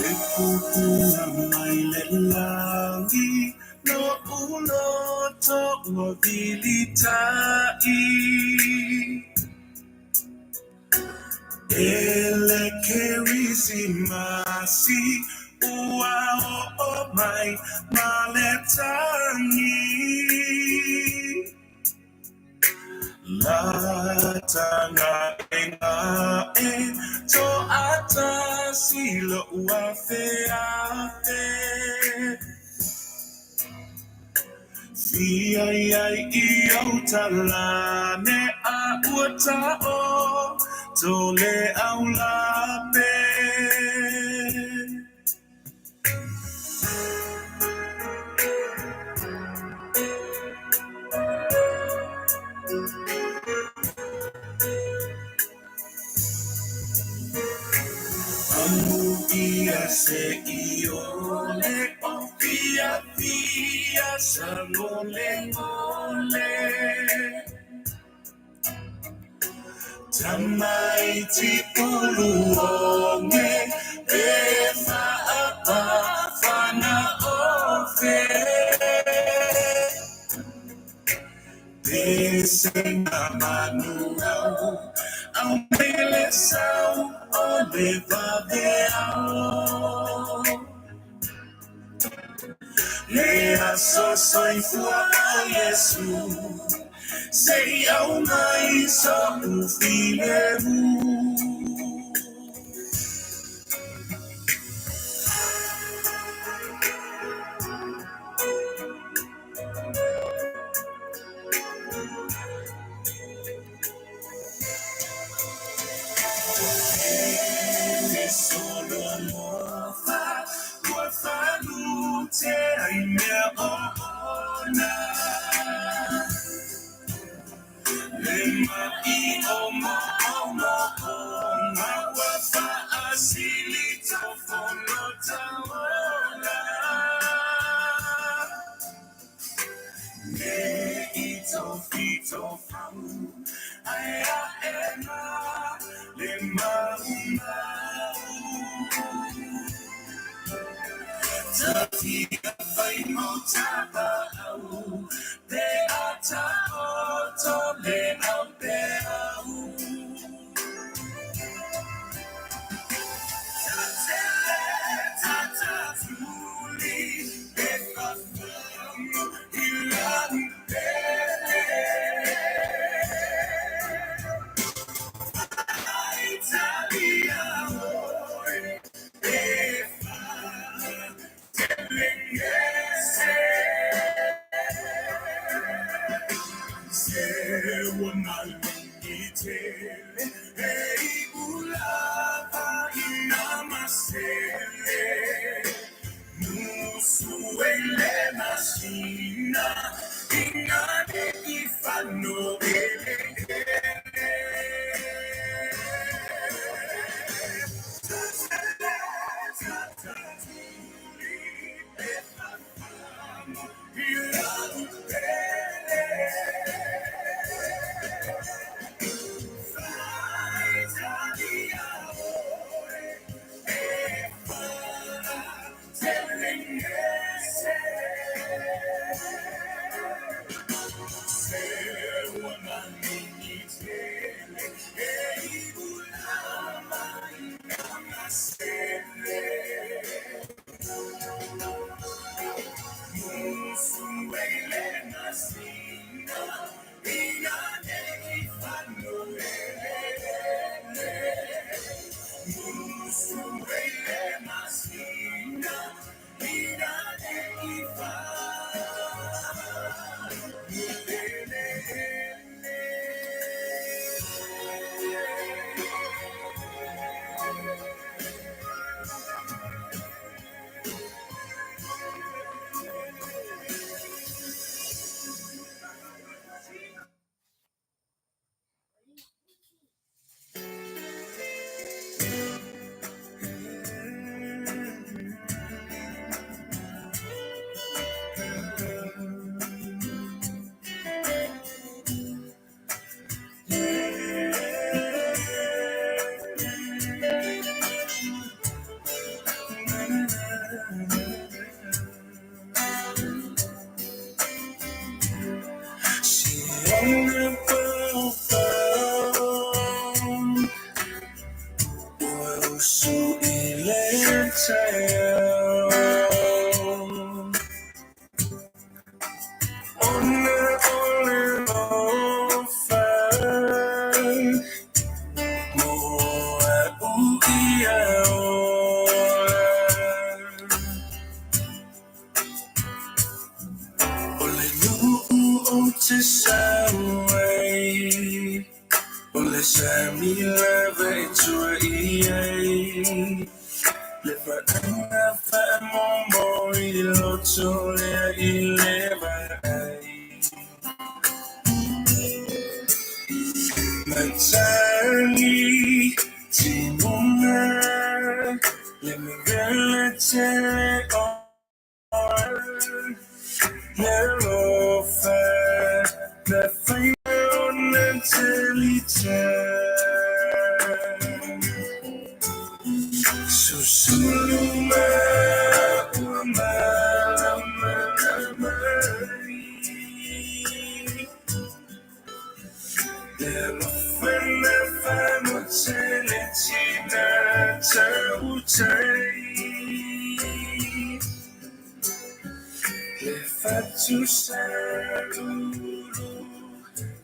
Le pupuga mai le lagi, lo uloto ua vilita'i. E le Kerisimasi ua oo mai ma le tagi. Lata e to'atasi lo'u afeafe. Fia iai i ou talane a ua ta'o to le aulape. Amuia se i ole o fia fia sa ngole ngole. Tamaiti ulu onge e whaapa whana ofe. Pese na manu au, au mele sau o le vave au. Le aso soifua o Iesu, se i au mai so ufilemu. Le solo alofa, ua falute ai mea o ona. Le mai o mo o mo o ngā ua faasili tofolo taola. Me i tofito fau, ai a e ngā le mau mau. Tafia fai mo tapa au, pe ata o to le au pe au. Tatele tata tuli, e fafamu ilani pele. Italia oi, e fa telengese. Se ua maligi tele, e i ulava i na masele. Musu e le masina, ina ne i fano ele ele.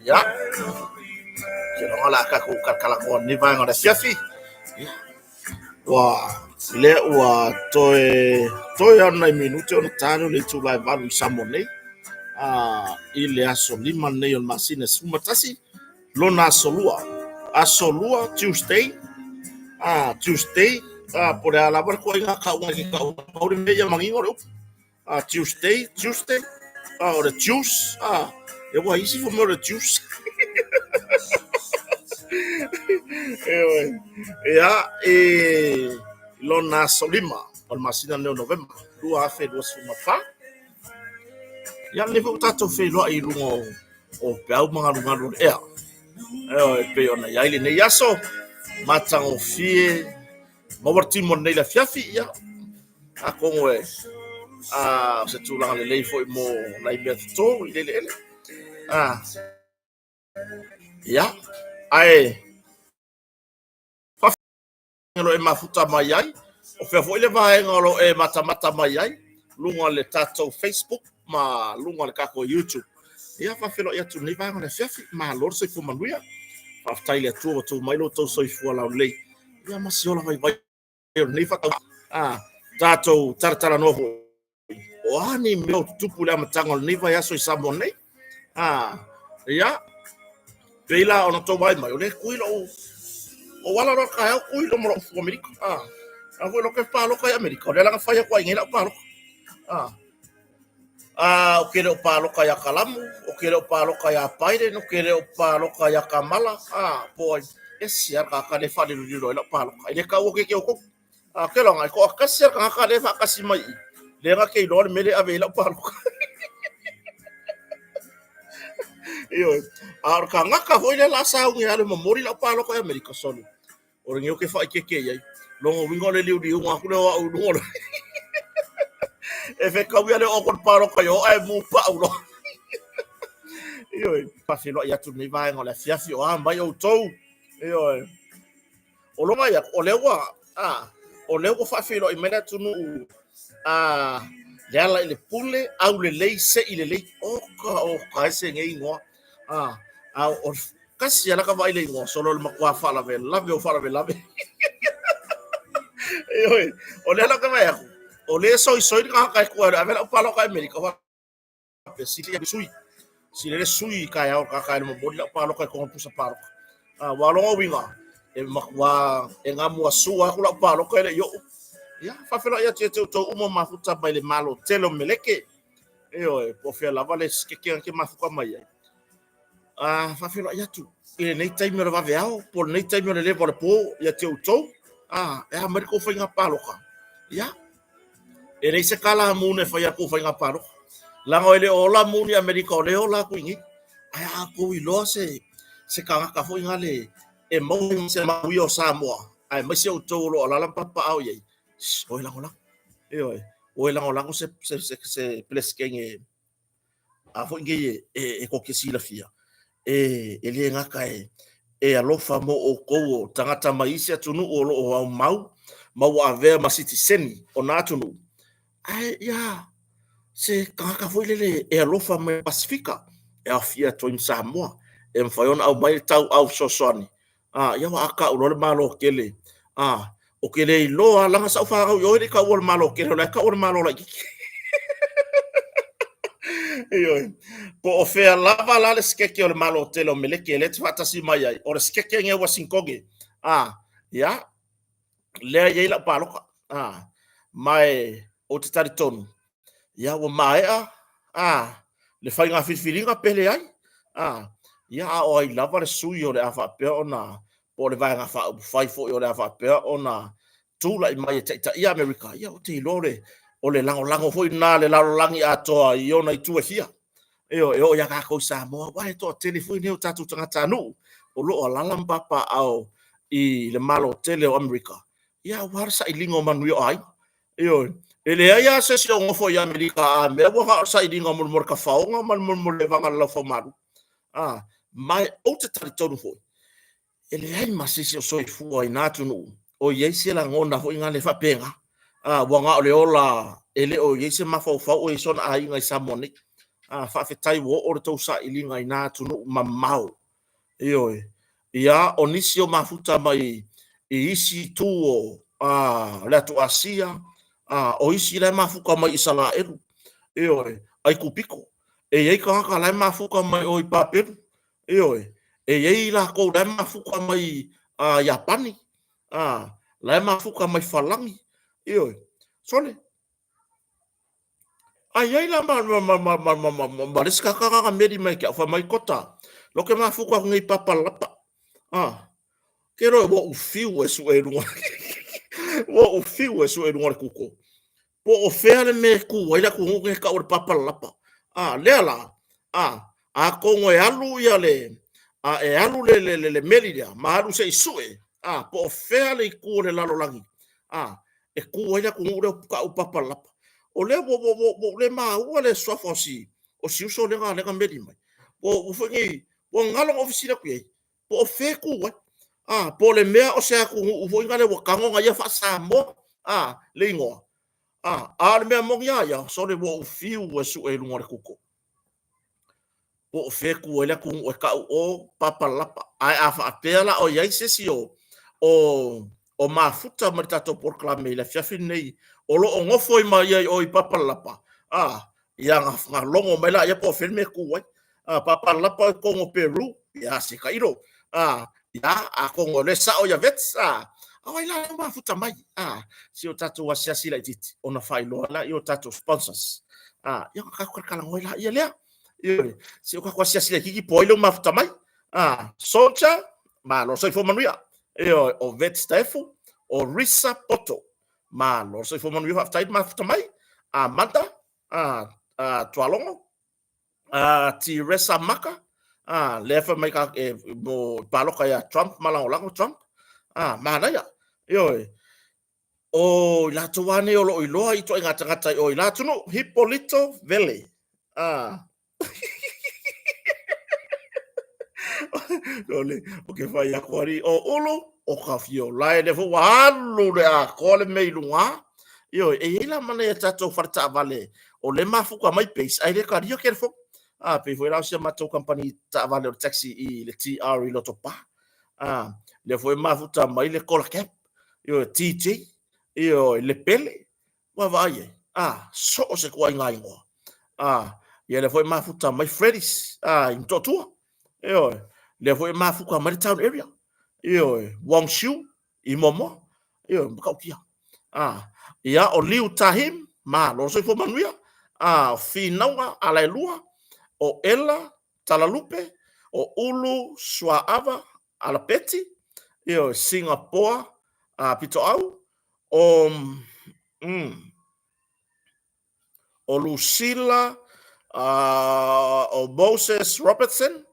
Ia, ke loga la ka ku kalakala ko ni vaega o le afiafi. Ia, ua lea ua toe toe ona i minute ona ta lea o le itula e 8 i Samoa nei. I le aso 5 lenei o le masina 11 lona aso lua. Aso lua, Tuesday, Tuesday, po o le a lava le ituaiga kauga e te tau, pau le mea ia manino le upu. Tuesday, Tuesday, o le juice, e ua isi fo mea o le juice. Ia, i lona aso 5 o le masina lenei o Novema, 2024. Ia, lenei foi ua tatou feiloai i luga o peau ma galugalu o le ea. E pei ona i ai lenei aso, matagofie, maua le timo lenei le afiafi, ia, atonu e o se tulaga lelei foi mo nai mea toto i le eleele. Ia, ae faafetai o lo o e mafuta mai ai, o fea foi le vaega o lo o e matamata mai ai, luga o le tatou Facebook ma luga o le tatou YouTube. Ia, faafeiloai atu i lenei vaega o le afiafi, malo le soifua manuia. Faafetai i le Atua ua tuu mai lo outou soifua laulelei. Ia ma si ola vaivai o lenei faatauvaa. Tatou talatalanoa foi, o a ni mea o tutupu i le amataga o lenei vaiaso i Samoa nei. Ia, pei la ona outou vaai mai, o lea e tui lou, ou ala loa le taeao tui loa ma lou ufu Amerika. A foi loa ke palota i Amerika, o lea la na fai atu ai nei lau palota. Ou te le o palota ia Kalamu, ou te le o palota ia Biden, ou te le o palota ia Kamala, po ai, ese lava le tagata lea e faalilolilo ai lau palota. E le taua te te outou. Ke loga, e toatasi lava le tagata lea e faatasi mai i i, lea na te iloa le mea lea e ave i ai lau palota. Ioe. A o le tagata foi lea o le a sauni e alu e momoli lau palota i Amerika, sole, O lenei ou te faaeteete i ai. Lona uiga o le liuliuga atu lea o au i luga o le... E fetaui ale o le palota i o ae mu pau loa. Ioe, faafeiloai atu lenei vaega o le afiafi o a mai outou. Ioe. O lona ia, o lea ua, o lea ua faafeiloai mai le atunuu a le ala i le pule, aulelei, sei lelei. Oka, oka, ese nei igoa. A o tasi lava laka vaai le igoa, solo o le matua faalavelave o faalavelave. Ioe, o lea la ou te vaai atu, o lea e soisoi le tagata e tua e ave lau palota i Amerika, faapea sili le sui. Sili le sui i taeao o le tagata e momoli lau palota i totonu o le pusa palota. Ua lona uiga, e matua e gamuasua atu lau palota e le i oo. Ia, faafeiloai atu ia te outou uma mafuta mai le Malo tele o Meleke. Ioe, po o fea lava le sikeke na te mafuta mai ai. Faafeiloai atu i lenei taimi o le vaveao, po o lenei taimi o le leva o le po ia te outou. E a mai le tou faiga palota? Ia, e leai se kalamu na e faia le tou faiga palota. Leaga e le o ola muni i Amerika, o lea e ola atu i inei. Ae a outou iloa se tagata foi nale e maua se manuia o Samoa, aemaise outou o lo o alaala ma papaaao i ai, o e lagolago. Ioe, o e lagolago se Peresetene a foi nei e tou te silafia, e le gata e alofa mo outou o tagata mai isi atunuu o lo o aumau ma ua avea ma sitiseni o na atunuu, ae ia se tagata foi lele e alofa mai Pasifika, e aofia atu ai ma Samoa, e mafai ona aumai le tauau fesoasoani. Ia ua a tau loa le Malo tele. Ou te le iloa leaga sa ou fanau i o e le i taua le Malo tele, o la e taua le Malo laitiiti. Ioe. Po o fea lava la le sikeke o le Malo tele o Meleki e lea e te faatasi mai ai, o le sikeke nge Uasinikoge. A, ia, lea e i ai lau paloka. A, ma e ou te talitonu, ia ua maea a, le faiga filifiliga pe leai. A, ia a o ai lava le sui o le a faapea ona, po o le Vaega Faaupufai foi o le a faapea ona tulai mai e taitaia Amerika, ia ou te iloa o le lagolago foi lena a le lalolagi atoa i ona itu e fia. Ioe, e oo ia tatou i Samoa, aua e toatele foi nei o tatou tagatanuu o lo o alaala ma papaaao i le Malo tele o Amerika, ia aua le sailiga o manuia o aiga. Ioe, e leai lava se isi o nofo i Amerika a mea ua na o le sailiga mo le tafaoga ma le levaga o le laufaumalu. Ma ou te talitonu foi, e leai ma se isi o soifua i na atunuu o i ai se lagona foi lea faapena. Ua na o le ola e le o i ai se mafaufau o i ai sona aiga i Samoa nei. Faafetai ua oo le tou sailiga i na atunuu mamao. Ioe. Ia, o nisi o mafuta mai i isi itu o le atu Asia, o isi la e mafuta mai Isalaelu, ioe, Aikupito. E i ai tagata la e mafuta mai o i Papelu, ioe, e i ai latou la e mafuta mai Iapani, la e mafuta mai Falani, ioe. Sole, a i ai la ma le isi tagata na meli mai ia te au, fai mai, Kota, lote mafuta atu nei i Papalapa. Ke loe ua ou fiu e sue i luga. Ua ou fiu e sue i luga o le Google. Po o fea le mea e tu ai le atunuu lenei e tau o le Papalapa. A, lea la, a, atonu e alu ia le, a, e alu le, le, le, le meli lea, ma alu se i sue, a, po o fea le itu o le lalolagi, a, e tu ai le atunuu lea e tau o Papalapa. O lea ua, ua, ua, ua ou le maua le suafa o si, o si uso lea na meli mai. Ua, ua foi nei, ua galo na ou fesili atu i ai, po o fea e tu ai. A, po o le mea o se atunuu foi lea ua tago ona ia faa-Samoa, a, le igoa. A, a o le mea moni lava ia, sole ua ou fiu e sue i luga o le Google. Po o fea e tu ai le atunuu e tau o Papalapa. Ae a faapea la o i ai se isi o mafuta mai le tatou polokalame i le afiafi lenei o lo o nofo mai ai i o i Papalapa, a, ia na logo mai laia po o fea le mea e tu ai. Papalapa i totonu o Peru, ia se tailo. Ia, atonu o lea e sao ia Vets, a o ai la lea ua mafuta mai? Si o tatou asiasi laitiiti ona faailoa lea i o tatou sponsors. Ia ona tatou talatalanoa ai laia lea. Ioe, si o tatou asiasi laitiiti po o ai lea ua mafuta mai. Soldier, malo le soifua manuia. Ioe, o Vets Taefu, o Risa Poto. Malo le soifua manuia, faafetai le mafuta mai. Amanda, Tualogo, Tiresa Maka, lea fai mai ka, e, mo paloka ia Trump ma lagolago Trump. Manaia. Ioe. O i latou lava nei o lo o iloa i ituaiga tagata i o i la atunuu, Hipolito Vele. O le, o ke fai aku ari, o Ulu, o ka fio lae lea foi ua alu le atoa le mea i luga. Ioe, e i ai la ma nai a tatou fale taavale o lea e mafuta mai base ae le talia telefoni. A, pei foi la o si a matou kamupani taavale o le taxi i le TR i Lotopa. A, lea foi e mafuta mai le Kola Cab, ioe, TJ, ioe, le Pele, Ua vaai ai, a, so o se ituaiga igoa. A, ia lea foi e mafuta mai Freddy's, a, i Motootua. Ioe, lea foi e mafuta mai le town area. Ioe, Wong Shiu i Moamoa. Ioe, Matautia. A, ia, o Liu Tahim, malo le soifua manuia. A, o Finauga Alaelua, o Ela Talalupe, o Ulu Suaava Alapeti, ioe, Singapoa Pitoau, o o Lucila, o Moses Robertson,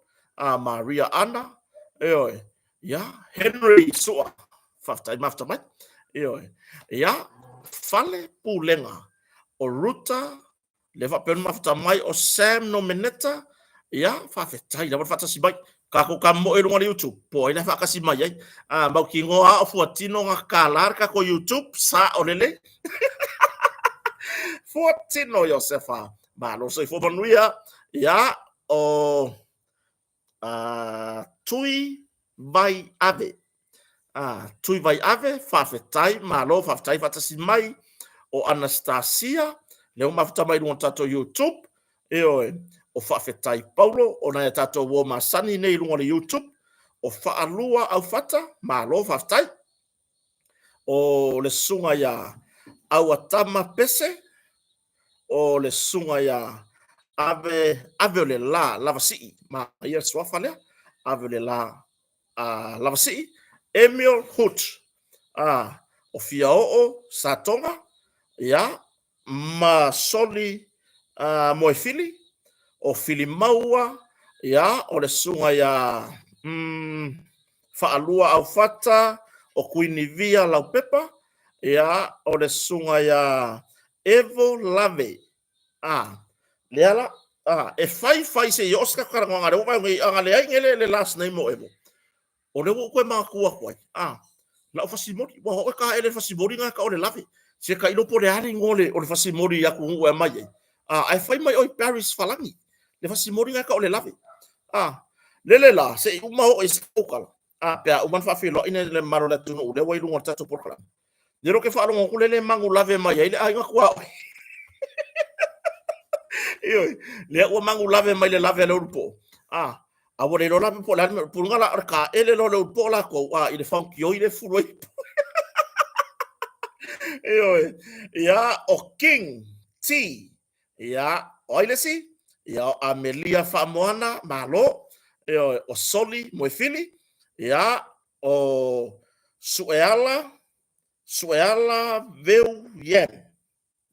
Maria Ana, ioe, ia, Henry Sua, faafetai mafuta mai, ioe, ia, Fale Pulega, o Ruta Le faapea ona mafuta mai o Sam Nomeneta, ia, faafetai lava le faatasi mai. Tatou tamoe i luga o le YouTube, po o ai la e faatasi mai ai. A, mautinoa lava o Fuatino na tatala le tatou YouTube, sao lelei. Fuatino Iosefa, malo le soifua manuia. Ia, o Tui Vai Ave. Tui Vai Ave, faafetai, malo, faafetai faatasi mai. O Anastasia, lea ua mafuta mai i luga o le tatou YouTube. Ioe, o Faafetai Paulo, o nai a tatou uo masani nei i luga o le YouTube, o Faalua Aufata, malo faafetai. O le susuga ia Auatama Pese, o le susuga ia Ave, Ave o le La Lavasii, manaia le suafa lea, Ave o le La Lavasii, Emil Hoot, o Fiaoo Satoga, ia, ma Soli Moefili, o Filimaua, ia, o le susuga ia Faalua Aufata, o Kuinivia Laupepa, ia, o le susuga ia Evo Lave, lea la, e fai fai se i oo se tatou talanoaga, lea ua vaai nei, a na leai nei le last name o Evo, o lea ua ou toe manatua atu ai, lau fasimoli, ua o e taele le fasimoli lena e tau o le lave. Se tailo po o le a le igoa o le fasimoli i atunuu e aumai ai, ae fai mai oi Paris Falagi, le fasimoli lena e tau o le lave. Lele la, se i uma oo i se tala, pe a uma ona faafeiloai le mamalu o le atunuu lea ua i luga o le tatou polokalame. Lea ou te faalogo atu lele e manulave mai ai le aiga tuaoi. Ioe, lea ua manulave mai le lave a le ulupo. A ua le iloa la po o le a le mea, puluna la o le taele loa o le ulupo latou i le fautioi lea e fulu ai. Ioe, ia, o King T, ia, o ai le isi? Ia, o Amelia Faamoana, malo. Ioe, o Soli Moefili, ia, o Sueala, Sueala Veu Yen,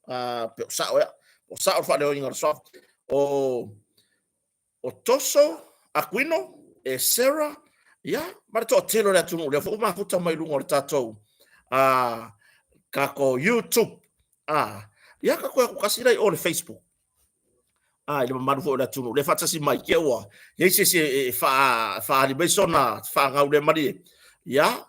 pe o sao ea, o sao le faaleoina o le suafa. O Toso Aquino, e Sarah, ia, ma le toatele o le atunuu lea foi ua mafuta mai luga o le tatou tatou YouTube. Ia, tatou atu tasi la i o le Facebook. I le mamalu foi o le atunuu lea faatasi mai ke ua iai se isi e faaali mai sona faagaulemalie. Ia,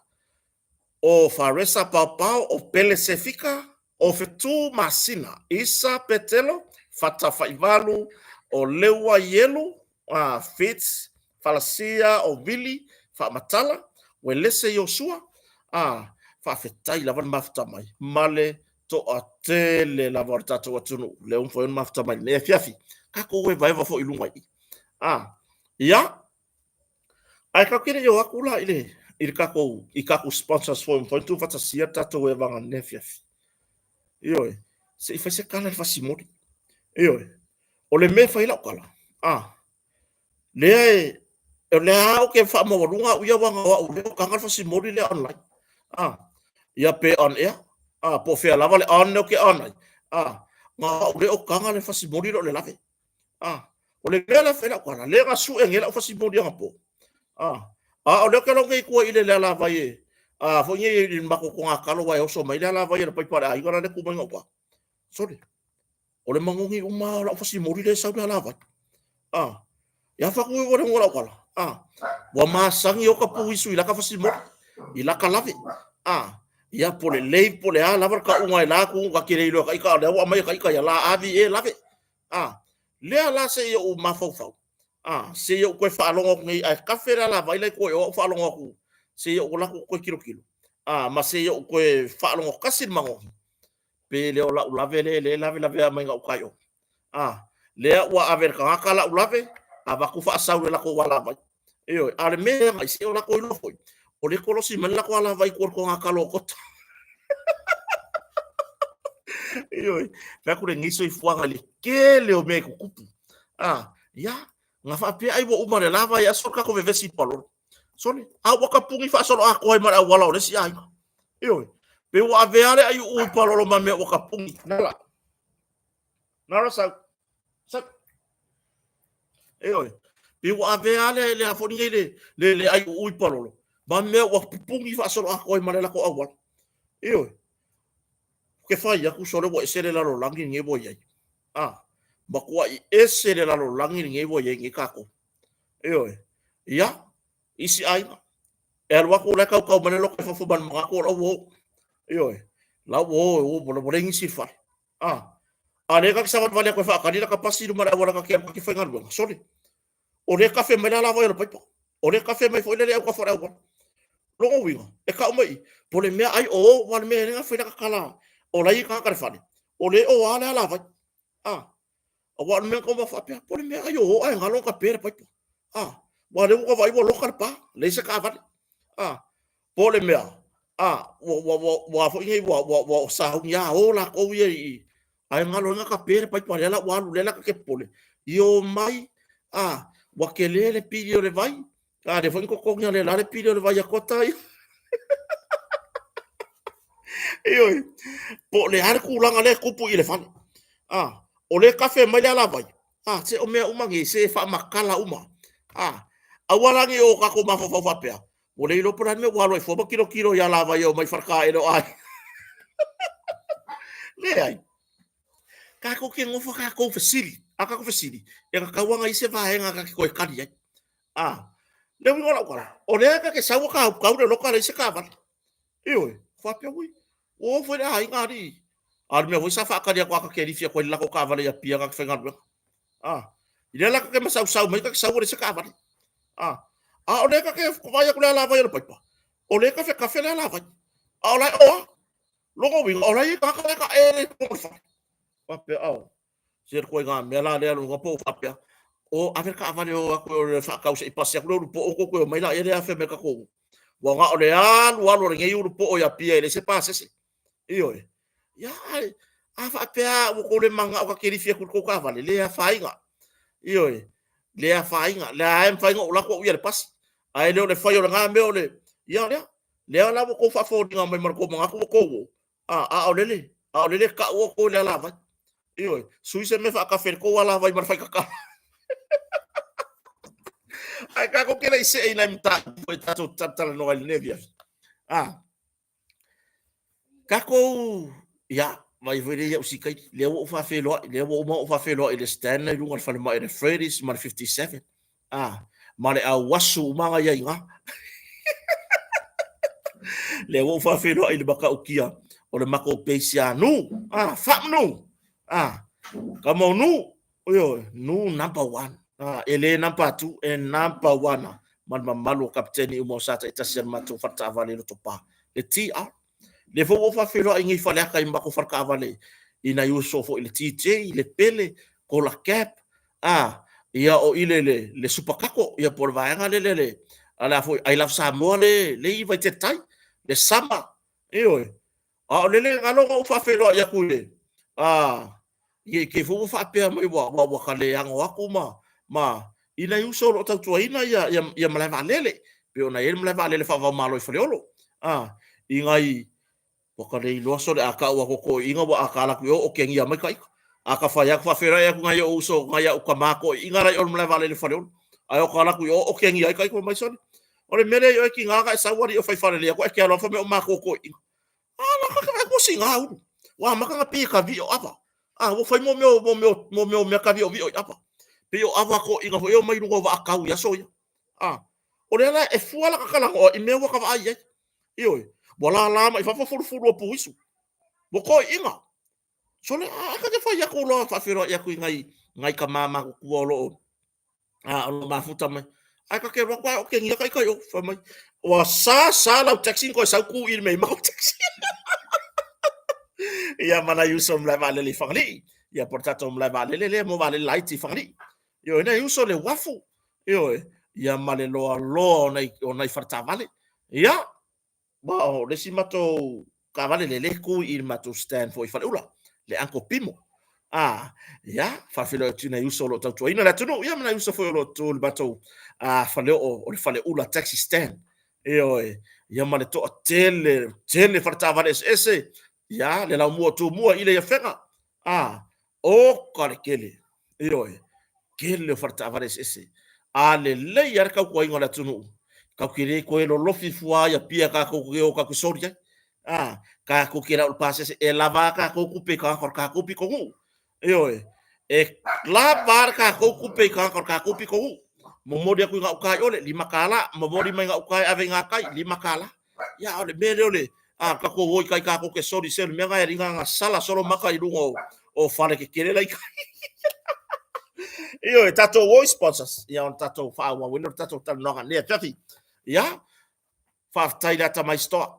o Faresa Paopao, o Pele Sefika, o Fetu Masina, Isa Petelo, Fata Faivalu, o Leua Ielu, Fitz Falasia, o Vili Faamatala, Uelese Iosua, faafetai lava le mafuta mai ma le toatele lava o le tatou atunuu lea ua mafai ona mafuta mai lenei afiafi. Tatou evaeva foi i luga i i. Ia, ae tatou te le i o atu la i le i le tatou i tatou sponsors foi ua mafai ona tuufaatasia le tatou evaga i lenei afiafi. Ioe, se i fai se tala i le fasimoli. Ioe, o le mea e fai ai lau tala, lea e, o lea lava ou te faamaualuga au ia aua na o au lea e taga le fasimoli lea online. Ia pe on air, po o fea lava le on lea ou te on ai, na o au lea ou taga le fasimoli lea o le lave. O le mea la e fai lau tala, lea na sue nei lau fasimoli anapo. A o lea ou te alu atu nei i tua i le alavai e, foi nei i le matou togatalo aua e oso mai le alavai a le paipa a le aiga la e tu mai gauta. Sole, o le manogi uma lava o lau fasimoli lea e sau le alavai. Ia fatu e ua le lau tala. Ua masani o ka puisu i laka fasimoli, i laka lave. Ia po le lei po le a lava le tauga e la atu ka te le iloa ka ita o lea ua aumai e ka ita ia la avi e lave. Lea la se i ou mafaufau, se i ou toe faalogo atu nei, ae kafe le alavai la i tua i o au faalogo atu, se i ou alu atu toe tilotilo, ma se i ou toe faalogo tasi le manogi, pe le o lau lave lea e lavelavea mai gauta i o. Lea ua ave e le tagata lau lave, avatu faasau i le latou alavai. Ioe, a o le mea e agai, se o latou iloa foi, o lea e kolosi mai le latou alavai i tua i le togatalo o Kota. Ioe, fai atu lenei soifuaga i le tele o mea e tutupu. Ia, na faapea ai ua uma le la vaiaso le tatou vevesi i Palolo. Sole, a ua tapuni faasoloatoa ai ma le auala o le isi aiga. Ioe, pe ua avea le aiuu i Palolo ma mea ua tapuni. Nala, nala sau, sau. Ioe, pe ua avea le le a foi nei le le le aiuu i Palolo ma mea ua pupuni faasoloatoa ai ma le latou auala. Ioe, ke fai atu sole ua ese le lalolagi lenei ua i ai. Matuai ese le lalolagi lenei ua i ai nei tatou. Ioe, ia, isi aiga, e alu atu la e tautau mai le loto i fafo ma le manatu o la ua o. Ioe, la ua o, ua leai nisi i le fale. A lea ta te savalivali atu e faatali lata pasi i luma o le auala ta te alu ta te faigaluega, sole. O lea e kafe mai le alavai o le paipa. O lea e kafe mai foi le autafa o le auala. Lona uiga, e tau mai i, po o le mea ai o o, aua o le mea e le na fai lata tala o la e i ai tagata i le fale, o lea e o lava le alavai. Aua o le mea na faapea, po o le mea ai o o ae galo ka pe le paipa. Ah, ua lea ua vaai ua loka le pa, leai se taavale. Ah, po o le mea, ah, ua ua ua ua foi nei ua ua ua sauni a o latou ia i ae galo ai na tape le paipa lea la ua alu lea la ta te popole i o mai a ua tele le pili o le vai a lea foi na totogi a le la le pili o le vai a Kota ia. Ioe, po o le a le tulaga lea e tupu i le fale. A, o lea e kafe mai le alavai, a, se o mea uma nei, se e faamatala uma. A, aua la ne i o tatou mafaufau faapea, ua le iloa po o le a le mea ua alu ai fua ma tilotilo i alavai e omai i faletaele o aiga. Leai. Tatou te nofo tatou fesili, a tatou fesili, e tatau lava ona i ai se vaega ta te toe tali ai. A, le uiga o lau tala, o lea ta te sau o tau le loka leai se taavale. Ioe, faapea, ui, ua o foi le aiga alii. A o le mea foi sa faatali atu a ta te lifi atu ai i le latou taavale i Apia ta te faigaluega. A, i lea la ta te masausau mai ta te sau ua leai se taavale. A, a o lea ta te vaai atu i le alavai o le paipa, o lea e tafetafe le alavai. A o la e o lava. Lona uiga, o la e i ai tagata la e taele i totonu o le fale. Faapea, ao, se le ituaiga mea la lea lona po o faapea, o ave le taavale o atu e faatau se i pasi atu le ulupoo tou toe omai laia lea afea mai tatou. Ua na o le alu alu o lenei ulupoo i Apia e leai se pasese. Ioe. Ia, ae a faapea ua tou le mananao ta te lifi atu i le tou taavale, le afaina. Ioe. Le afaina. Lea e mafai ona ou alu atu au ia i le pasi. Ae le o le fai o lena mea o le... Ia lea. Lea la ua tou faafoliga mai ma le tou manatu ua tou o. A, a o lele, a o lele tau outou i le alavai. Ioe, sui se mea faatafe i le tou alavai ma le faitatala. Ae tatou te le i see i nai mataupu foi tatou te talatalanoa ai i lenei afiafi. A, tatou, ia, vai foi lea ia usikaili, lea ua ou faafeiloai, lea ua uma ou faafeiloai i le stand i luga o le falemai o le Freddy's ma le 57. A, ma le auasu uma na i ai i ina. Lea ua ou faafeiloai i le matautia o le matou base ia Nu. A, Faamanu. A, come on Nu. Ioe, Nu number one. A, e le number two, e number one. Ma le mamalu o kapiteni uma o sa taitasi a le matou faletaavale i Lotopa. Le TR. Lea foi ua ou faafeiloai nei i Faleata i matou faletaavale i nai uso foi le TJ, le Pele, Kola Cap, a, ia o i le, le, le Super Kako, ia po o le vaega lea le, le, a le a foi, I Love Samoa le, le i Vaitele Tai, le Sama, ioe. A o le le galo na ou faafeiloai atu i le, a, i te i foi ua faapea mai ua, ua, ua ta le ano atu ma, ma, i nai uso o lo o tautuaina ia, ia, ia malae vaalele, pei ona i ai le malae vaalele faava-o-Malo i Faleolo, a, i nai, ua ta le iloa sole a tau atu toeaiina ua a ta alu atu i o okegia mai ta ita. A ta fai atu faafeiloai atu nai ou uso nai au tama toeaiina la i o i le malae vaalele i Faleolo. Ae o ta alu atu i o okegia ai ta ita fai mai sole. O le mea lea i oe tiga na e sau alii o fai faalelei atu ae te alu atu fai mai o matou toeaiina. A la ka vaai atu siga ulu. Ua amata ona pei e tavio ava. A ua fai mo mea mo mea mo mea o mea taviovio i ava. Pei o ava toeaiina foi e omai i luga o vaatau i aso ia. A o lea la e fua la ka talanoa i mea ua ka vaai i ai. Ioe, ua lala mai fafo fulufulu o puisu. Ua toeaiina. Sole, a ka te fai atu loa faafeiloai atu i nai nai tama matutua o lo o a o lo o mafuta mai. Ae ka te alu atu ae okegia ka ita i o. Fai mai, ua sa sa lau taxi na toe sau tu i le mea i mau taxi. Ia ma nai uso malae vaalele i Fagalii. Ia po o le tatou malae vaalele lea mo vaalele laiti i Fagalii. Ioe, nai uso le uafu. Ioe, ia ma le loaloa o nai, o nai faletaavale. Ia, ma o le isi matou taavale lea lea e tu i le matou stand foi i Faleula, le Uncle Pimo. Ah, ia, faafeiloai atu i nai uso o lo o tautuaina le atunuu, ia ma nai uso foi o lo o tu i le matou faleoo o le Faleula Taxi Stand. Ioe, ia ma le toatele, tele faletaavale eseese, ia, le laumua o Tumua i le Afega. Ah, Oka le tele, ioe, tele o faletaavale eseese. A lelei lava le tautuaina o le atunuu, tatou te le toe lolofi fua ai Apia tatou te o tatou te soli ai. A, tatou te lau i le pasese, e lava a tatou tupe i tagata o le tatou pitonuu. Ioe, e lava a le tatou tupe i tagata o le tatou pitonuu. Momoli atu i gauta i ole, $5, momoli mai gauta e ave i gatai, $5. Ia, a o le mea lea o le a tatou o i tai tatou te soli, se o le mea lena e alii na sala solo maka i luga o, o fale tetele la i tai. Ioe, tatou o i sponsors, ia ona tatou faaauau ai lea o le tatou talanoaga nei afiafi. Ia, faafetai i le Atamai Store.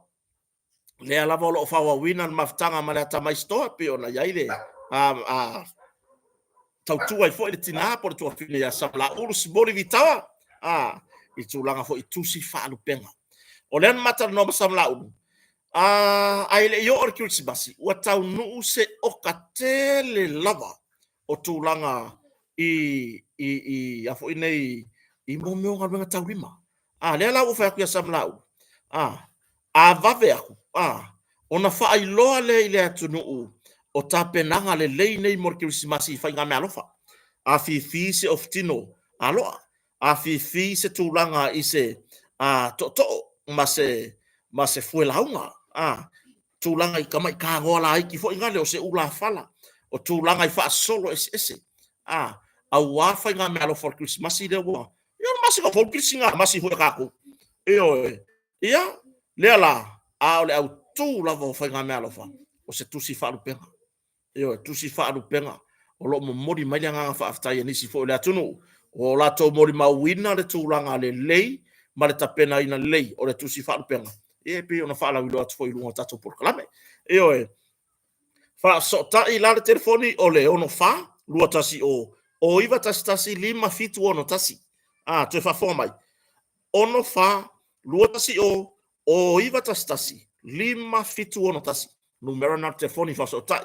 Lea lava o lo o faaauauina le mafutaga ma le Atamai Store, pei ona i ai le a, a, tautua ai foi le tinā po o le tuafine ia Samalaulu Simoli Vitawa, a, i tulaga foi i tusi faalupega. O lea na ma talanoa ma Samalaulu, a, ae le i oo le Kerisimasi, ua taunuu se oka tele lava o tulaga i, i, i, a foi nei, i mea o galuega taulima. A, lea la ua fai atu ia Samalaulu, a, a vave aku, a, ona faailoa lea i le atunuu o tapenaga lelei nei mo le Kerisimasi i faigameaalofa. Afifi se ofutino aloa, afifi se tulaga i se a, tootoo ma se, ma se fuelauga, a, tulaga i tamai tagoa laiti foi nale o se ulafala, o tulaga i faasolo eseese, a, auā faigameaalofa o le Kerisimasi lea ua, ia o le masina fou le Kerisimasi foi a tatou. Ioe. Ia, lea la, a o le autu lava o faigameaalofa, o se tusi faalupega. Ioe, tusi faalupega o lo o momoli mai le agaga faafetai a nisi foi o le atunuu o latou molimauina le tulaga lelei ma le tapenaina lelei o le tusi faalupega. Ia e pei ona faalauiloa atu foi i luga o tatou polokalame. Ioe, faafesootai la le telefoni o le 64 210 o 911 5761. A, toe faafofoga mai, 64 210 o 911 5761. Numera na o le telefoni faafesootai.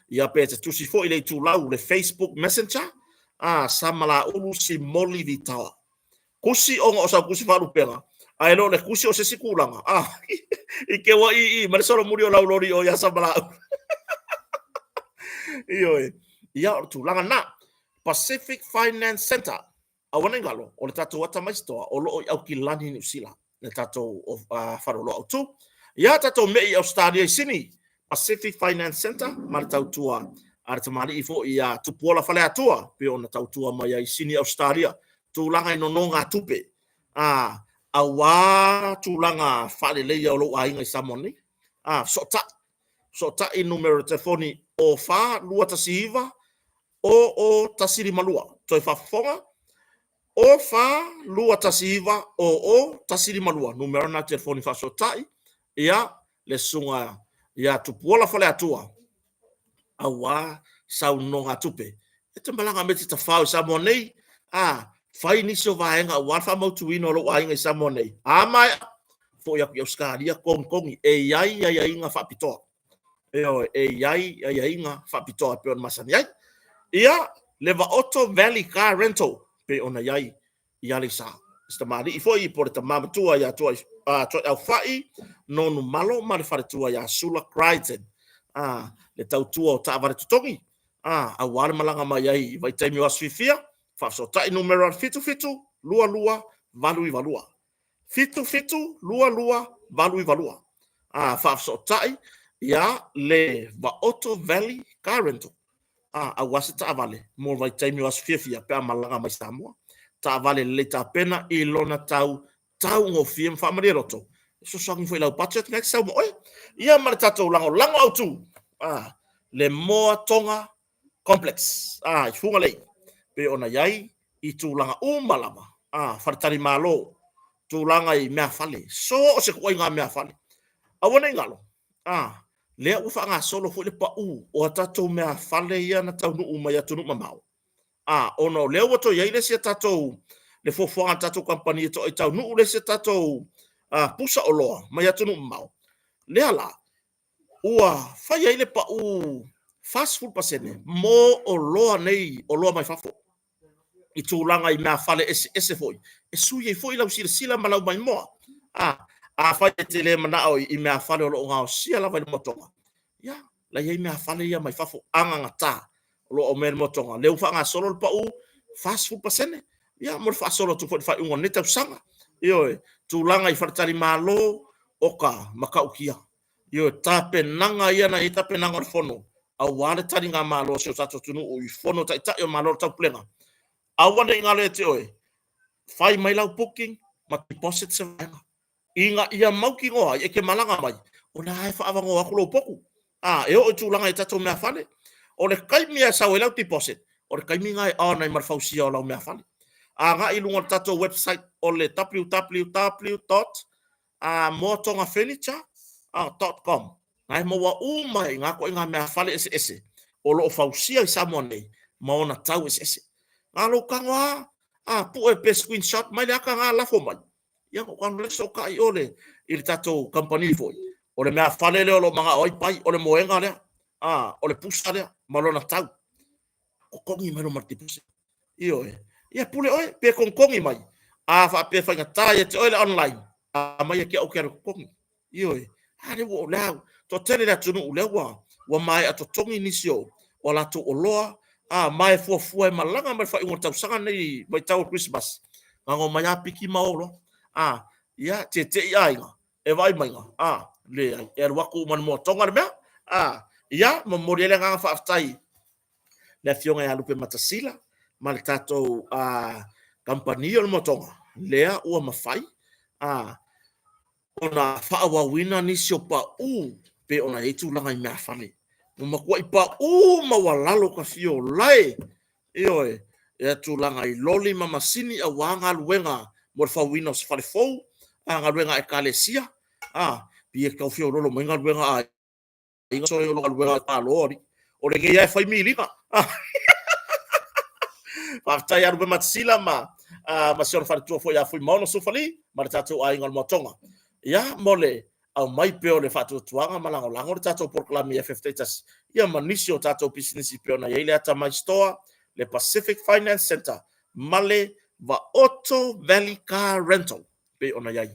Ia pe te tusi foi le itulau le Facebook Messenger a Samalaulu Simoli Vitaoa. Kusi ona o sau kusi faalupega, ae le o le kusi o se isi tulaga. A, i ke ua i i ma le solomuli o lau loli o ia Samalaulu. Ioe. Ia o le tulaga na. Pacific Finance Center. Aua ne i galo, o le tatou Atamai Store o lo o i Aukilani, Niu Sila, le tatou faleoloa autu. Ia, tatou me'i i Ausetalia i Sini, Pacific Finance Centre ma le tautua a le tamalii foi ia Tupuola Faleatua, pei ona tautua mai ai i Sini, Ausetalia, tulaga i nonogatupe, a, auā tulaga faaleleia o lou aiga i Samoa nei. A, fesootai, fesootai numera telefoni o 4 219 o o 152. Toe faafofoga, o 4 2 1 9 o o 152. Numera na telefoni faasootai, ia, le susuga ia Tupuola Faleatua, auā sau nonogatupe. E te malaga mai te tafao i Samoa nei, a, fai nisi o vaega auā le faamautuina o lou aiga i Samoa nei. A maea, foi atu i Ausetalia, togitogi, e i ai aiaiga faapitoa. Ioe, e i ai aiaiga faapitoa e pei ona masani ai. Ia, le Vaoto Valley Car Rental, pei ona i ai i Aleisa. Se tamalii foi po o le tama matua ia Tuaiaufai Nonumalo ma le faletua ia Sula Crichton, le tautua o taavale totogi, aua le malaga mai ai i vaitaimi o aso fiafia, faafesootai numera 77 22 892. 7722 892. A, faafesootai ia le Vaoto Valley Car Rental. A, aua se taavale mo le vaitaimi o aso fiafia pe a malaga mai Samoa. Taavale lelei tapena i lona tau taugofie ma faamalie loto. E fesoasoani foi i lau budget nai te sau ma oe. Ia ma le tatou lagolago autu, a, le Moa Tonga Complex, a, i Fugalei, pei ona i ai i tulaga uma lava, a, faletalimalo, tulaga i meafale, so o se ituaiga meafale. Aua ne i galo, a, lea ua faagasolo foi le pau o a tatou meafale ia na taunuu mai atunuu mamao, a, ona o lea ua toe i ai le isi a tatou, le fuafuaga a le tatou kamupani e toe taunuu le isi a tatou pusa oloa mai atunuu mamao, lea la, ua fai ai le pau 40% mo oloa nei, oloa mai fafo i tulaga i meafale eseese foi, e sui ai foi lau silasila ma lau maimoa. A, afai e te le manao i meafale o lo o gaosia lava i le motoga, ia, la i ai meafale ia mai fafo agagata o lo o aumai i le motoga. Lea ua faagasolo le pau 40%, ia, mo le faasolo atu foi i le faaiuga o lenei tausaga. Ioe, tulaga i faletalimalo o ka matautia. Ioe, tapenaga ia na i ai tapenaga o le Fono, aua le taligamalo a si o tatou atunuu i Fono Taitai o Malo o le Taupulega. Aua ne i galo ia te oe, fai mai lau booking ma deposit se vaega, ina ia mautinoa ai e te malaga mai, o la e faaavanoa atu lou potu. A, e oo i tulaga i tatou meafale, o le taimi e sau ai lau deposit, o le taimi lena e on ai ma le fausia o lau meafale. Agai i luga o le tatou website o le www moatogafurniture.com. Na e maua uma ai ngā ituaiga meafale eseese o lo o fausia i Samoa nei. ma ona tau eseese. A lou tago lava, a pue pe screenshot mai le ata na lafo mai, ia ona ou tago lea fesootai i o i le tatou kamupani foi, o le meafale lea o lo o manao ai pai, o le moega lea, a, o le pusa lea ma lona tau. Totogi mai loa ma le deposit. Ioe. Ia pule oe, pe togitogi mai. A faapea e faigata ia te oe le online, aumai ia te au ou te alu e totogi. Ioe. A lea ua, o lea, toatele le atunuu lea ua, ua maea totogi nisi o, o a latou oloa, a, ma e fuafua e malaga mai le faaiuga o le tausaga lenei i vaitau o le Kerisimasi, na ona omai lava piki ma o loa. A, ia, tete'i aiga, e vaai mai, a, leai, e alu atu uma i le moatoga le mea. A, ia, momoli ai le agaga faafetai le Afioga ia Lupematasila ma le tatou kamupani o le Moatoga, lea ua mafai ona faaauauina nisi o pau pei ona i ai tulaga i meafale. Ua matuai pau maualalo ta fia o lae, ioe, ia tulaga i loli ma masini aua galuega mo le fauina o se fale fou, galuega a Ekalesia, pei e tau feoloolo mai galuega a aiga soe o galuega a Malo alii. O lenei lava e fai miliga. Faafetai ia Lupematasila ma ma si ona faletua foi ia Fuimaono Sufali ma le tatou aiga o le Moatoga. Ia, mo le aumai pea o le faatuatuaga ma lagolago le tatou polokalame i FF taitasi, ia ma nisi o tatou pisinisi pei ona i ai le Atamai Store, le Pacific Finance Centre ma le Vaoto Valley Car Rental pei ona i ai.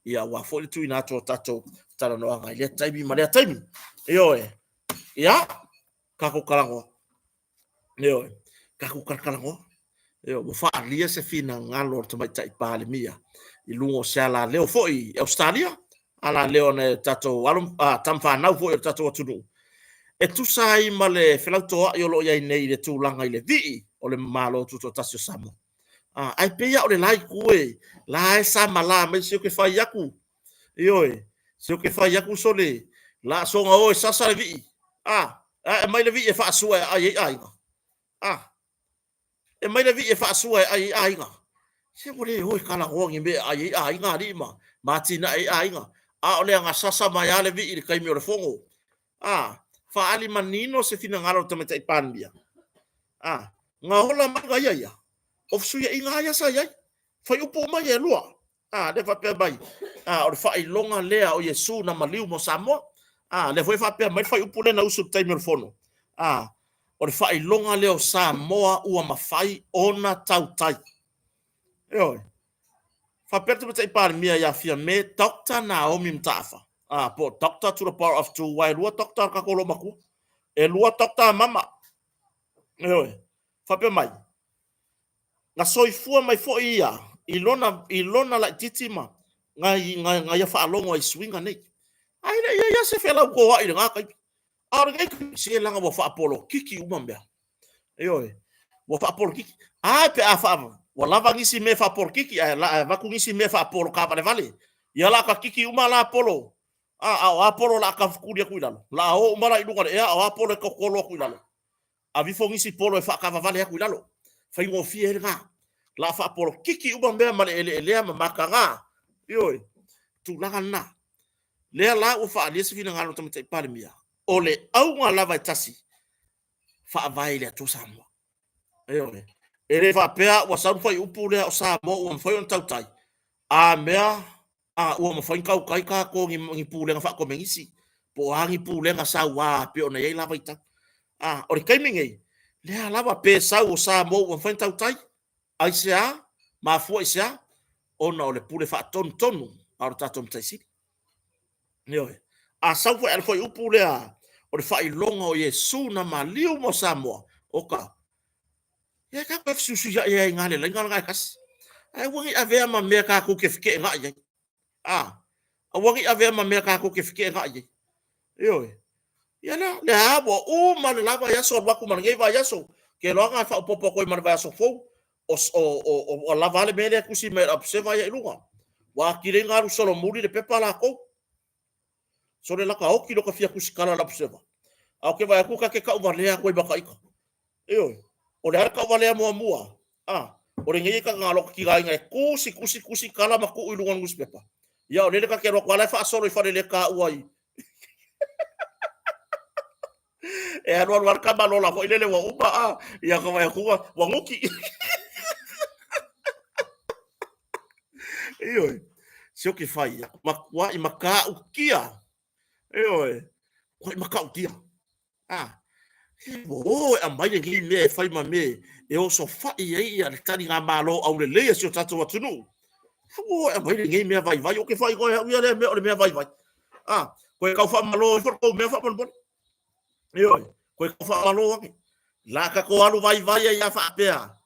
Ia, aua foi le tuuina atu o tatou talanoaga i lea taimi ma lea taimi. Ioe. Ia, tatou talanoa. Ioe, tatou talatalanoa. Ioe, ua faaalia se finagalo o le Tamaitai Palemia i luga o se alaleo foi i Ausetalia, alaleo a nai o tatou alo, tama fanau foi o le tatou atunuu, e tusa ai ma le felautoa'i o lo o i ai nei i le tulaga i le vii o le Malo Tutoatasi o Samoa. Ae pei lava o le la itu e la e sa malā mai se ou te fai atu, ioe, se ou te fai atu sole, la soona o e sasa le vii, a, ae aumai le vii e faasua e aai ai aiga. A, e aumai le vii e faasua e aai ai aiga. Se ua le o e talanoa ni mea e aai ai aiga alii ma ma atinae ai aiga. A o le agasasa mai lava le vii i le taimi o le fono. A, faaali manino se finagalo o le Tamaitai Palemia. A, na ola mai na ia ia, o fesuiaiga lava ia sa i ai. Fuaiupu uma ia e lua. A, lea faapea mai, a, o le faailoga lea o Iesu na maliu mo Samoa. A, lea foi e faapea mai le fuaiupu lea na usu i le taimi o le fono. A, o le faailoga lea o Samoa ua mafai ona tautai. Ioe. Faapea le Tamaitai Palemia ia Fiame Doctor Naomi Mataafa, a, po o Doctor to the power of two, aua e lua doctor a le tatou loomatua. E lua doctor a mama. Ioe. Faapea mai, Na soifua mai foi ia i lona, i lona laitiiti ma na, na, na ia faalogo ai i suiga nei. Ae le i i ai lava se felautoa'i i lena taimi. A o lenei taimi, se leaga ua faapolokiki uma mea. Ioe, ua faapolokiki. A pe a faa, ua lava nisi mea faapolokiki, ae la avatu nisi mea faapolokaavalevale. Ia la ta kiki uma la polo. A, a o a polo la tafutuli atu i lalo. La o uma la i luga o le ea, a o a polo e totolo atu i lalo. Avifo nisi polo e faakavavale atu i lalo. Faigofie ai lena. La faapolokiki uma mea ma le eleelea ma mataga. Ioe, tulaga lena. Lea la ua faaalia se finagalo o le Tamaitai Palemia, o le auga lava e tasi, faavae i le Atua Samoa. Ioe. E le faapea ua sau le fuaiupu lea o Samoa ua mafai ona tautai, a mea A ua mafai ona tautai tatou ni, ni pulega faakomenisi, po o a ni pulega sauā pei ona i ai la vaitau. A, o le taimi nei, lea lava pe sau o Samoa ua mafai ona tautai, aisea, mafua i se a? Ona o le pule faatonutonu a lo tatou Matai Sili. Ioe. A sau foi a le fuaiupu lea o le faailoga o Iesu na maliu mo Samoa, oka, Ia tatou e fesuisuiai ai i ina le laina lena e tasi. Ae aua ne i avea ma mea tatou te feteenai ai. A, aua ne i avea ma mea tatou te feteenai ai. Ioe. Ia lea, lea ua uma le la vaiaso alu atu ma lenei vaiaso, ke loaga e faaopoopo atu ai ma le vaiaso fou, o, o, o, o, ua lava a le mea lea e tusi mai e le Observer ia i luga. Ua atili ai ona alu solomuli le pepa latou. Sole laka oti loka fia tusikala le Observer. A o ke vaai atu ta te tauvalea atu ai ma ta ita. Ioe. O le a le tauvalea muamua? A, o lenei e tagalo ka tigaina e tusi, tusi, tusi tala ma tuu i luga o le nusipepa. Ia, o lele ta te alu atu lava la e faasolo i faleletaua i. E alualu lava le tama lola foi lele ua uma a, ia ka vaai atu ua nuki. Ioe, se ou te fai atu, matuai matautia. Ioe, matuai matautia. A, ua o e aumai lenei mea e fai ma mea e osofai ai ia le taligamalo aulelei a si o tatou atunuu. Ua o e aumai lenei mea vaivai, ou te faaigoa e au ia lea mea o le mea vaivai. A, toe tau faamalo ifo le tou mea faamolemole. Ioe, toe tau faamalo ane. La tatou alu vaivai ai a faapea,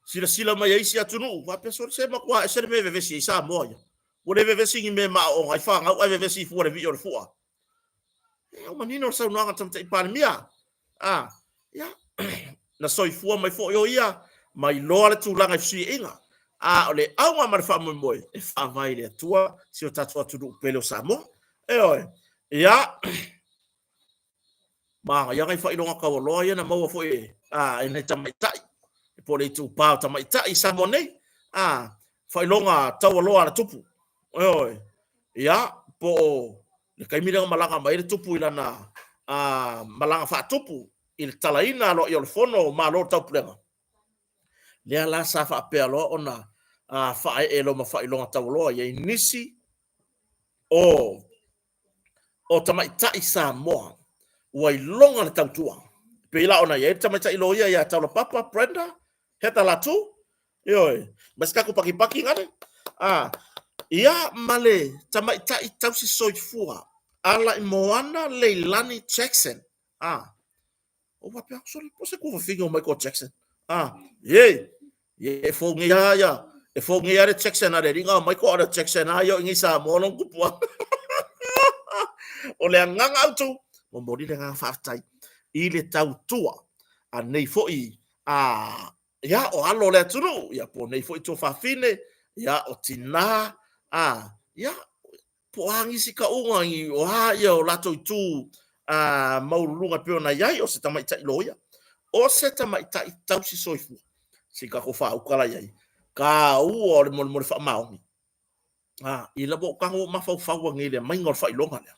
silasila mai ai isi atunuu, faapea sole se matua ese le mea e vevesi ai Samoa ia. Ua le vevesi ni mea e maoaoga ai fanau ae vevesi i fua le vii o le fua. E ua manino le saunoaga a le Tamaitai Palemia. A, ia, na soifua mai foi o ia ma iloa le tulaga i fesuiaiga. A o le auga ma le faamoemoe, e faavae i le Atua si o tatou atunuu pele o Samoa. Ioe, ia, manaia nai faailoga taualoa ia na maua foi e, a, e nai tamaitai, po o le itupa o tamaitai i Samoa nei, a, faailoga taualoa a le tupu. Ioe, ia, po o le taimi lea na malaga mai ai le tupu i lana a, malaga faatupu i le talaina aloaia o le fono o Malo o le Taupulega, lea la sa faapea loa ona a, faaee loa ma faailoga taualoa i ai nisi o o tamaitai Samoa ua iloga le tautua. Pei la ona i ai le tamaitai loia ia Taulapapa Brenda Heather Latu, ioe, ma se tatou pakipaki gale. Ah, ia ma le tamaitai tausi soifua Alaimoana Leilani Jackson. Ah, O faapea, sole, po se tuafafine o Michael Jackson. Ah, ye, ye, e fou nei a ia, e fou nei a le Jackson a le alii na o Michael, a o le Jackson a ia o i nei Samoa lona tupuaga. O le agaga autu, momoli le agaga faafetai i le tautua a nei foi a ia o alo o le atunuu, ia po o nei foi tuafafine, ia o tinā, a ia po o a nisi tauga i o a ia o latou itu a maualuluga e pei ona i ai o se tamaitai loia, o se tamaitai tausi soifua. Se i tatou faauta la i ai, taua o le molemole faamaoni. A, i la ua ou tago ua ou mafaufau nei i le aumaiga o le faailoga lea.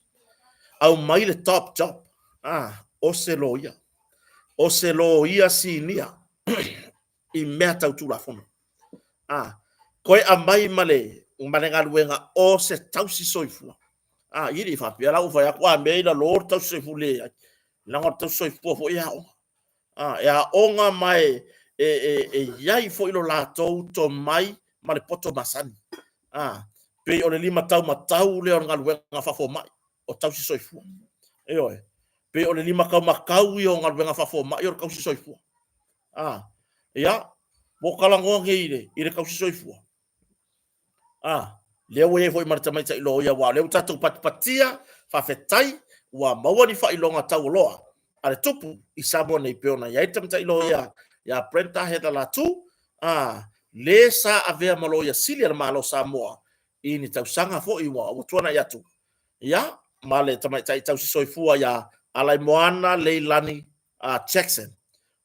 Aumai le top job, a, o se loia, o se loia sinia i mea tau Tulafono. A, toe aumai ma le, ma le galuega o se tausi soifua. A, e le i faapea la ua fai atu a mea i lalo le tausi soifua leai. Leaga o le tausi soifua foi e aoga. A, e aoga ma e, e, e, e i ai foi lo latou tomai ma le poto masani. A, pei o le limataumatau lea o le galuega faafomai, o tausi soifua. Ioe. Pei o le limataumatau ia o galuega faafomai o le tausi soifua. A, ia, ua ou talanoa nei i le, i le tausi soifua. A, lea ua i ai foi ma le tamaitai loia, aua o lea ua tatou patipatia, faafetai, ua maua ni faailoga taualoa a le tupu i Samoa nei, pei ona i ai le tamaitai loia ia Brenda Heather Latu, a, le sa avea ma loia sili a le Malo o Samoa i ni tausaga foi ua, ua tuanai atu, ia, ma le tamaitai tausi soifua ia Alaimoana Leilani a Jackson.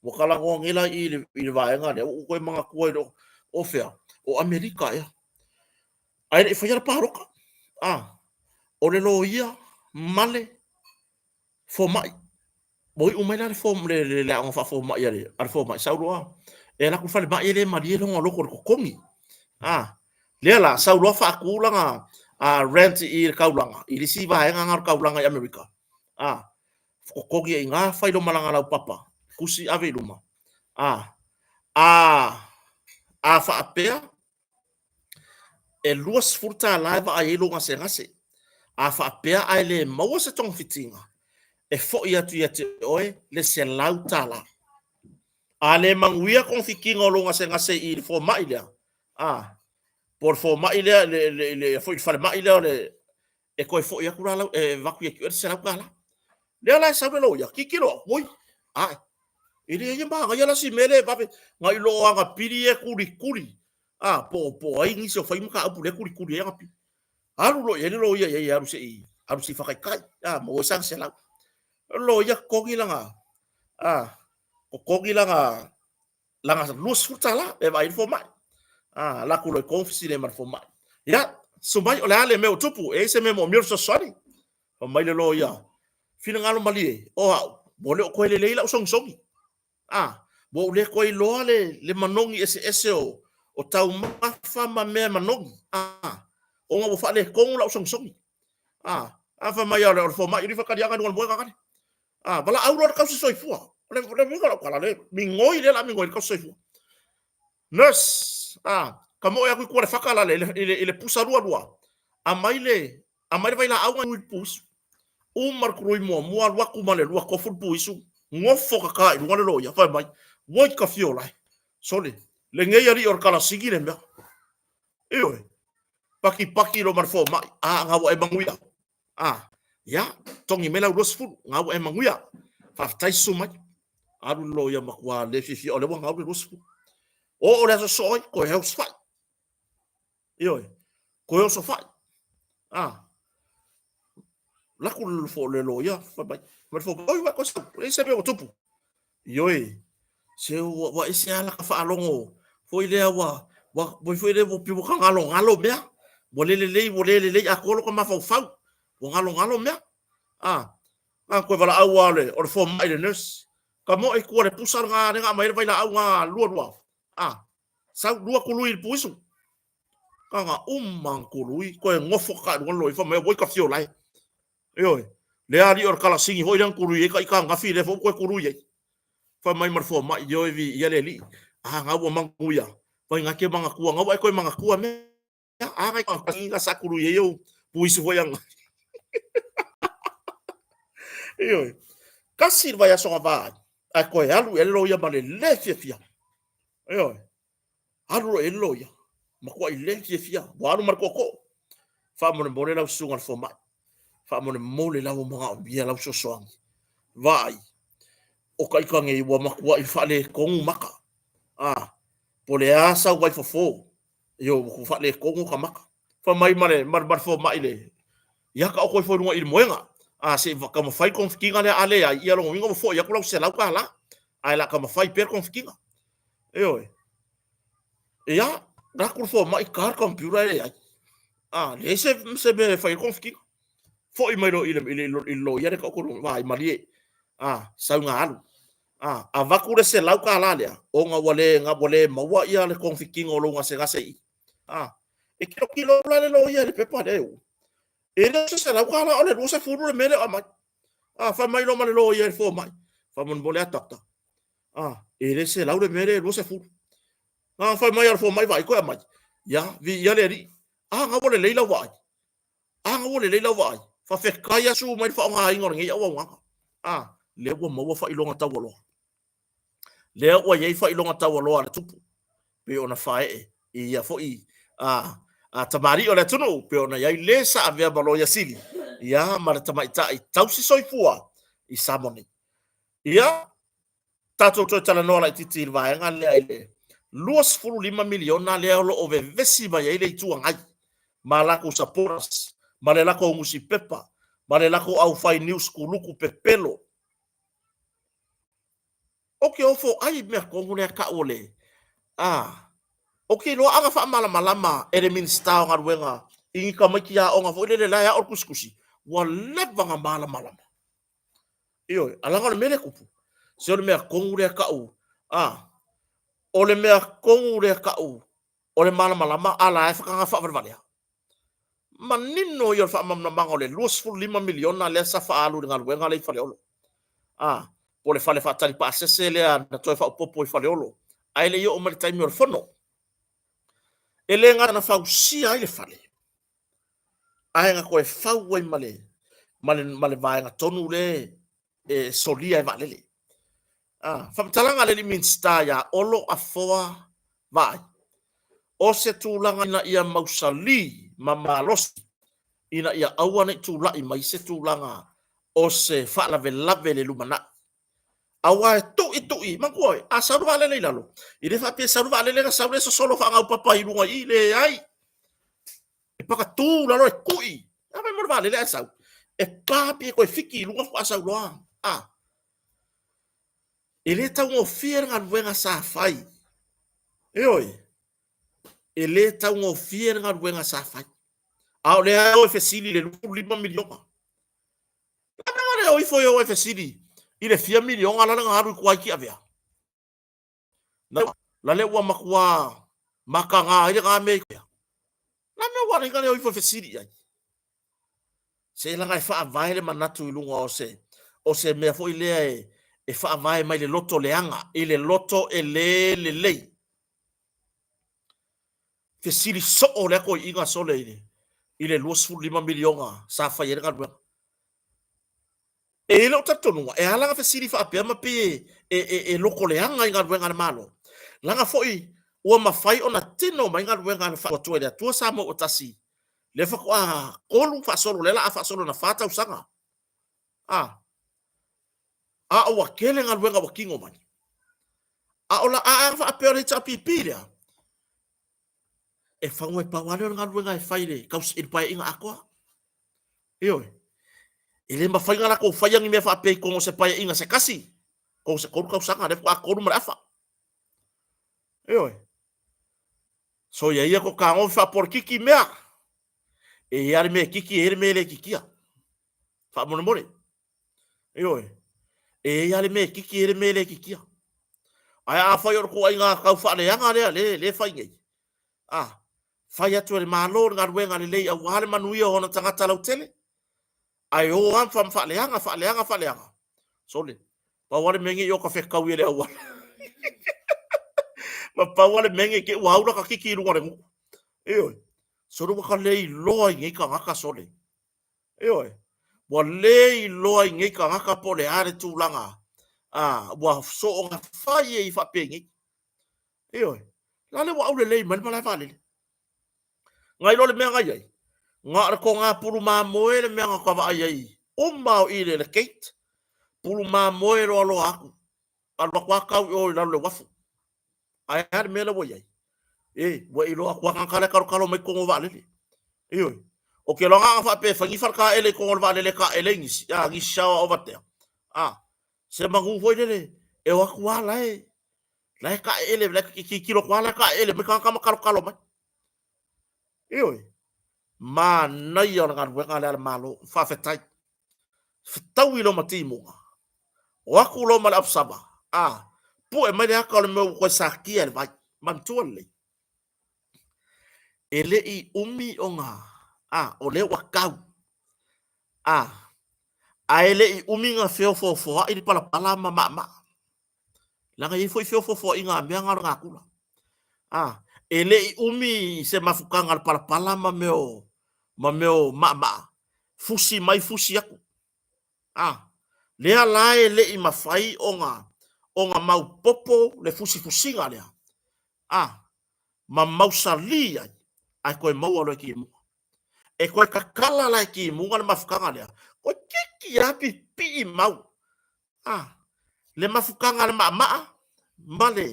Ua talanoa nei la i le, i le vaega lea, ua ou toe manatua i lou, o fea? O Amerika ea. Ae le i faia le palota. A, o le loia ma le fomai. Ua iu mai la le, fom, le, le, le aoga faafomai a le, a le fomai, sau loa, e alu atu i le falemai e le malie lona loto i le totogi. A, lea la, sau loa faatu lana a, rent i le taulaga, i le isi vaega na o le taulaga i Amerika. A, totogi ai i ina, fai loa ma lana laupapa, tusi ave i luma. A, a, a faapea e $20 e vaai ai lou gasegase, a faapea ae le maua se togafitiga, e foi atu ia te oe le $100. A le manuia togafitiga o lou gasegase i le fomai lea, a, po o le fomai lea, le, le, le, foi le falemai lea o le, e toe foi atu la lau, e avatu ia te oe le $100. Lea la e sau le loia, tilotilo, oi, ae, e leai e manaia la si mea lea e vave, nai lo agapili ia e tulituli, a, po, po o ai nisi o fai mataupu lea e tulituli ai agapili. Alu loa i ai le loia i ai e alu se i, alu se i faataitai, a, maua ai sana $100. O le loia totogi lana, a, totogi lana, lana $20 e vaai ai le fomai. A, alu atu loa i totonu fesili ai ma le fomai. Ia, susu mai, o le a le mea ua tupu? E i ai se mea e moomia le fesoasoani? Fai mai le loia, Finagalo malie, o au, ua le o toe lelei lau sogisogi. A, ua ou le toe iloa le, le manogi eseese o, o taumafa ma mea e manogi. A, ona ua faaletonu lau sogisogi. A, a fai mai o le, o le fomai, o le fataliaga i luga o le moega kale. A, valaau loa le tausi soifua. O le, le uiga o lau tala, le migoi lea o le a migoi le tausi soifua. Nurse, a, ka moe atu i tua le faka la le, i le, i le pusa lua lua, aumai le, aumai le vailaau na i le puisu. Uma le tului muamua, alu atu ma le lua tofu le puisu, nofo kaka i luga le loia, fai mai, oi ka fiola e, sole, lenei alii o le kalasini le mea. Ioe, pakipaki loa ma le fomai, a, na ua e manuia. A, ia, togi mai lau 20, na ua e manuia. Faafetai susu mai. Alu le loia matua le fiafia, o lea ua gau le 20. Oo le aso soo ai, toe osofai. Ioe, toe osofai. A, laku le fo le loia, fai mai, mai fo, oi, ua koe sau, e se mea ua tupu. Ioe, se ua, ua ese lava laka faalogo foi lea ua, ua, ua foi lea ua pei ua ka galogalo mea. Ua le lelei, ua le lelei atoa lota mafaufau. Ua galogalo mea. A, na toe valaau lava o le, o le fomai i le nurse. Ka moe i tua le pusa lena lea na aumai ai le vailaau na lua lua. A, sau lua tului i le puisu. Kaga uma na tului, toe nofo kakae i luga le loia, fai mai, oi ka fiola e. Ioe, le alii o le kalasini foi lea na tului ai ta ita ananafi, lea foi ua toe tului ai. Fai mai ma le fomai, ioe viia le Alii, a na ua manuia, fai na e te manatua, na ua e toe manatua mea, a na kalasini na sa tului ai ou puisu foi ananafi. Ioe, tasi le vaiaso na va ai, ae toe alu i ai le loia ma le le fiafia. Ioe, alu loa i ai le loia, matuai le fiafia, ua alu ma le tootoo. Faamolemole lau susuga i le fomai, faamolemole la ua manaomia lau fesoasoani. Vaai, o ta ita nei ua matuai faaletonu maka. A, po o le a sau vaifofo, ioe, ua faaletonu ta maka. Fai mai ma le, ma le, ma le fomai le, ia taoto ifo i luga i le moega. A, se i taumafai le togafitiga lea, a leai, ia lona uiga ua foi atu lau $100, ae o le a taumafai pea le togafitiga. Ioe. Ia, alu atu le fomai ta le computer e leai. A, leai se, se mea e fai ai le togafitiga. Foi mai loa i le, i le, i le loia lea taoto i luga, vaai malie. A, sau ina alu. A, avatu le $100 lea, ona ua le, ua le maua ia le togafitiga o lou gasegase i i. A, e tilotilo la le loia i le pepa lea e uu. E le o se $100, o le 20 le mea lea o aumai. A, fai mai loa ma le loia i le fomai. Faamolemole lava doctor. A, e le 100 le mea lea e 20. Na fai mai a le fomai vaai toe aumai. Ia, viia le Alii. A, na ua lelei lau vaai. A, na ua lelei lau vaai. Faafetai asu mai le faaaogaina o lenei auaunaga. A, lea ua maua faailoga taualoa. Lea ua i ai faailoga taualoa a le tupu, pei ona faee i ia foi a, a tamalii o le atunuu, pei ona i ai le sa avea ma Loia Sili, ia, ma le tamaitai tausi soifua i Samoa nei. Ia, tatou toe talanoa laitiiti i le vaega lea i le $25 miliona lea o lo o vevesi mai ai le Itu Agai ma latou supporters, ma le latou nusipepa, ma le latou aufai news kuluku pepelo. Ou te ofo ai i mea tonu lea tau o le, a, ou te iloa ana faamalamalama e le Minisita o Galuega i ni tamaiti aoga foi lele la e ao le tusitusi, ua leva ona malamalama. Ioe, a leaga o le mea lea e tupu, se o le mea tonu lea e tau, a, o le mea tonu lea e tau o le malamalama a la e whakanga whaawalevalea. Manino ia o le faamalamalamaga o le $25 miliona lea sa faaalu i le galuega lea i Faleolo. A, po o le fale faatali pasese lea na toe faaopoopo i Faleolo, ae le i oo mai le taimi o le fono. E le gata na fausia ai le fale, ae na toe fau ai ma le, ma le, ma le vaega tonu lea e solia e vaalele. A, faamatalaga a le alii Minisita ia Olo Afoa Vaai, o se tulaga ina ia mausali ma malosi ina ia aua ne i tulai mai se tulaga o se faalavelave i le lumanai. Aua e tuitui, manatua oe, a sau le vaalele i lalo, e le faapea e sau le vaalele ona sau lea sosolo faagaupapa i luga i i, leai. E pakatū lalo e tui. A fai mo le vaalele ae sau, e pa pia toe fiki i luga faatoa sau loa. A, e le taugofie le galuega sa fai. Ioe, e le taugofie le galuega sa fai. A o lea e o e fesili i le $25 miliona. le o ifo i o e fesili i le fia miliona la le na alu i tua i Tiavea. Na la le ua matua mataga ai lena mea i tua. La mea ua ala ai na le o ifo e fesili i ai. Seiloga e faavae le manatu i luga o se o se mea foi lea e e faavae mai le loto leaga i le loto e le lelei. Fesili soo lea toeaina sole i le i le 25 miliona sa fai ai le galuega. E i ai lou talitonuga, e ala ona fesili faapea ma pei e, e, e lotoleaga i galuega a le Malo, leaga foi ua mafai ona tino mai galuega a le Faatuatua i le Atua Samoa ua tasi, lea faatoa 3 faasolo, lea o le a faasolo ina 4 tausaga. A, a ua tele galuega ua tino mai. A o la a faapea o le HRPP lea, e fagu e pau lava lea o le galuega e fai i le, i le paeaiga atoa. Ioe. E le mafai ona latou faia ni mea faapea i totonu o se paeaiga se tasi, totonu o se 3 tausaga, lea faatoa 3 ma le afa. Ioe. So ia ia ko kagofi faapolikiki mea. E i ai le mea e kiki, e i ai le mea e le kikia. Faamolemole. Ioe. E i ai le mea e kiki, e i ai le mea e le kikia. Ae afai o le ituaiga tau faaleaga lea, le, le fai nei. A, fai atu e le Malo le galuega lelei aua le manuia o ona tagata lautele, ae o lava ma faaleaga, faaleaga, faaleaga. Sole, pau lava le mea nei o ka fetaui e le auala. Ma pau lava le mea nei te i ua au laka kiki i luga o le nuku. Ioe, sole ua ka le iloa i nei tagata sole. Ioe, ua le iloa i nei tagata po o le a le tulaga a ua soona fai ai faapenei. Ioe, la le ua aulelei mai le malae vaalele. Nai lo le mea na i ai, na o le toga pulu mamoe le mea na ka vaai ai uma o i le gate, pulu mamoe loaloa atu, alu atu lava tau i o i lalo le uafu. Ae a le mea la ua i ai? E, ua e iloa atu lava tagata la e talotalo mai totonu o vaalele. Ioe. O ke loa na faapea e fai ni faletaele i totonu o le vaalele e taele ai nisi, a, nisi shower over there. A, se manu foi lele, e o atu lava la e, la e taeele, la e tilotilo atu lava la e taeele mai tagata ma talotalo mai. Ioe. Manaia o le galuega lea a le Malo. Faafetai. Fetaui loa ma timuga. O atu loa ma le apsama. A, pue mai le aka o le mea ua toe satia e le vai. Manatua lelei. E le i umi ona, a, o lea ua tau. A, ae le i umi ona feofoofoai le palapala ma maamaa. Leaga e i ai foi feofoofoaiga a mea na o le natura. A, e le i umi se mafutaga a le palapala ma mea o, ma mea o maamaa, fusi mai fusi atu. A, lea la e le i mafai ona, ona maopoopo le fusifusiga lea, a, ma mausali ai, ae toe maua loa e timuga. E toe tatala la e timuga le mafutaga lea, toeitiiti lava pipii mau A, le mafutaga a le maamaa ma le,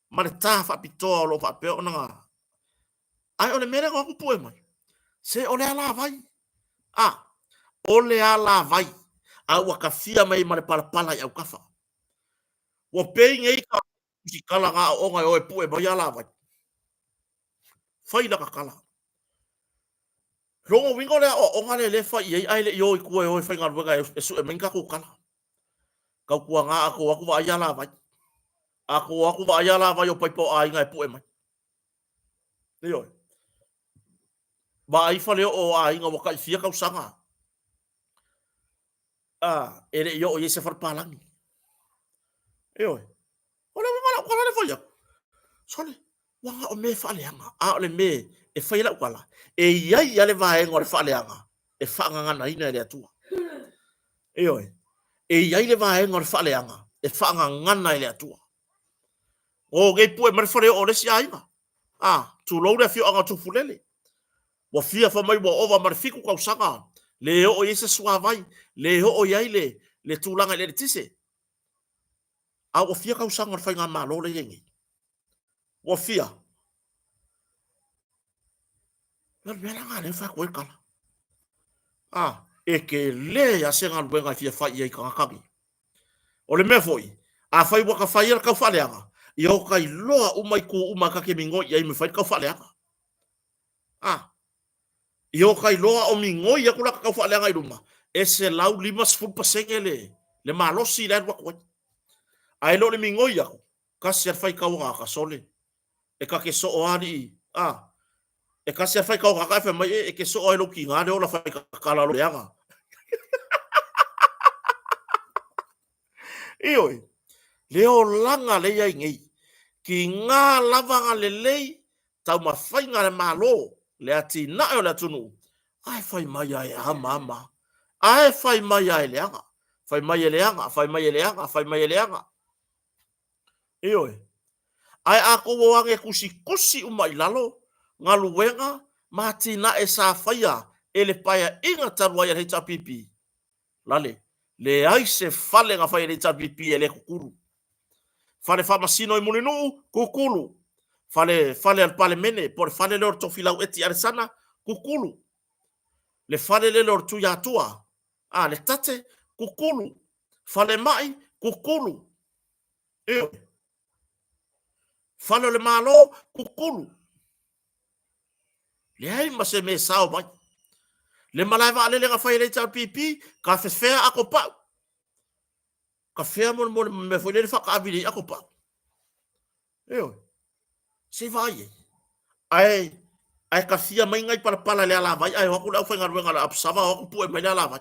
ma le tā faapitoa o lo o faapea ona Ae o le mea lea na o atu pue mai, se o le alavai. A, o le alavai, a ua tafia mai ma le palapala i autafa. Ua pei nei ka tusitala na aooga e o e pue mai alavai. Fai lana tala. Lona uiga o le aoaoga lea lea e fai i ai ae le i o i tua e o e faigaluega e sue mai ni tatou tala. Tautuana a tou o atu vaai alavai. A tou o atu vaai alavai o paipa o aiga e pue mai. Ioe. Vaai faleoo o aiga ua tai fia tausaga a e le i oo i ai se falepalagi. Ioe. O le uiga o lau tala lea e fai atu, sole, ua na o mea e faaleaga, a o le mea e fai ai lau tala, e i ai lava le vaega o le faaleaga e faagaganaina e le Atua. Ioe, e i ai le vaega o le faaleaga e faagagana e le Atua. O nei pue mai le faleoo o le isi aiga, a, tulou le afioaga o Tufulele. Ua fia fai mai ua ova ma le 7 tausaga, le oo i ai se suavai, le oo i ai le, le tulaga i le eletise. A ua fia tausaga o le faigamalo lea e i ai nei? Ua fia? O le mea la lena lea e fai atu ai le tala. A, e tele lava se galuega e fia fai i ai i tagata nei. O le mea foi, afai ua ta faia le tau faaleaga, ia o ta iloa uma itu uma ta te migoi i ai ma fai le tau faaleaga. A, ia o ta iloa o migoi atu la ta tau faaleaga i luma, E 150% le, le malosi i le alu atu ai. Ae le o le migoi aku, kasi a le faitauga ka sole. E ka ke soo alii, a, e kasi a le faitauga ka e fai mai, e, e ke soo ai lou tiga le ola faikakala lo leaga. Ioe, le olaga le iai nei, tiga lava na lelei, taumafaiga a le Malo, le atinae o le atunuu, ae fai mai a e ama ama, ae fai mai a e leaga, fai mai e leaga, fai mai e leaga, fai mai e leaga. Ioe. Ae a tou o ane e tusitusi uma i lalo galuega ma atinae sa faia e le Paeaiga talu ai a le HRPP, lale, leai se fale na fai e le HRPP e le tutulu. Fale faamasino i Mulinuu, tutulu. Fale, fale a le Palemene, po o le fale lea o le Tofilau Eti Alesana, tutulu. Le fale lele o le Tuiatua, a, le Tate, tutulu. Falemai, tutulu. Ioe. Fale o le Malo, tutulu. Leai ma se mea sao mai. Le malae vaalele na fai e le HRPP, ka fefea ato pau. Ka fea mo le mea foi lele whakaawili i ato pau. Ioe. Se i vaai ai. Ae, ae ka fia mai ngai palapala i le alavai, ae o atu le aufaigaluega a le Apsava, o atu pue mai le alavai.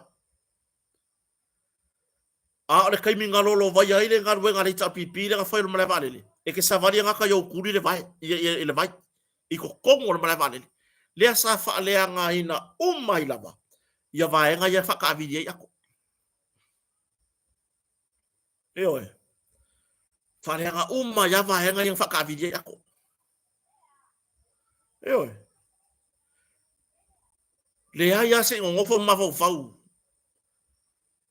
A o le taimi na lolovaia ai le galuega a le HRPP lea na fai o le malae vaalele, e te savali e gata i ou tuli le vae, i le vai, i totonu o le malae vaalele. Lea sa faaleagaina uma ai lava ia vaega ia e faataavili ai ato. Ioe. Faaleaga uma ia vaega ia na faataavili ai ato. Ioe. Leai lava se i nonofo ma mafaufau.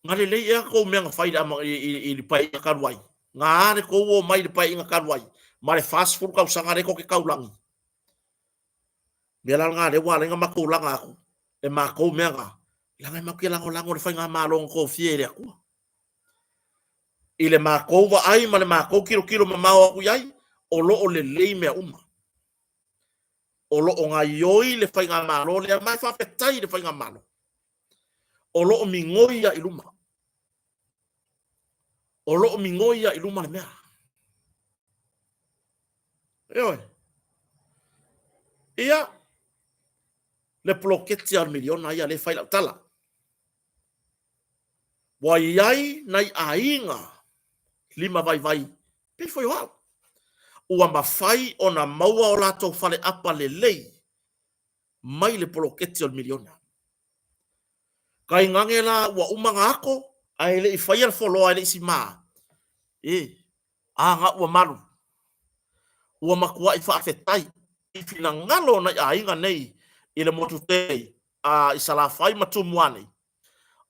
Na lelei ea tou mea na fai i le paeaiga talu ai? Na a le tou omai i le paeaiga talu ai ma le 40 tausaga lea tou te taulagi? Mea la lena lea ua ala ai ona matou laga atu e matou mea na, leaga e matou te lagolago i le faigamalo na tofia e le Atua. I le matou vaai ma le matou tilotilo mamao atu i ai, o lo o lelei mea uma. O lo o gaioi le faigamalo lea, ma e faafetai i le faigamalo. O lo o migoi lava i luma. O lo o migoi lava i luma le mea. Ioe. Ia, le poloketi lava o le miliona ia lea e fai lau tala. Ua i ai nai aiga lima vaivai pei foi o au, ua mafai ona maua o latou faleapa lelei mai le poloketi o le miliona. Tainane la ua uma ona ato ae le i faia le foloa e le i sima, e, a na ua malu. Ua matuai faafetai i finagalo o nai aiga nei i le motu tele a i Salafai ma Tumua nei,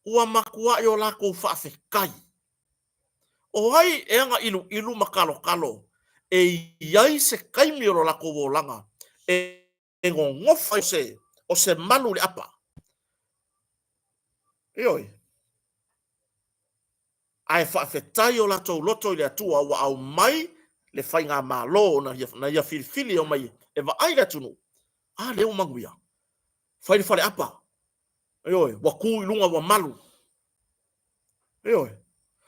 ua matuai o latou faafetai. O ai ea na iluilu ma kalokalo e i ai se taimi o lo latou olaga e nonofo ai se, o se malu i le apa? Ioe. Ae faafetai o latou loto i le Atua ua aumai le faigamalo na ia filifili e omai e vaai le atunuu. A lea ua manuia. Fai le faleapa. Ioe, ua tu i luga ua malu. Ioe.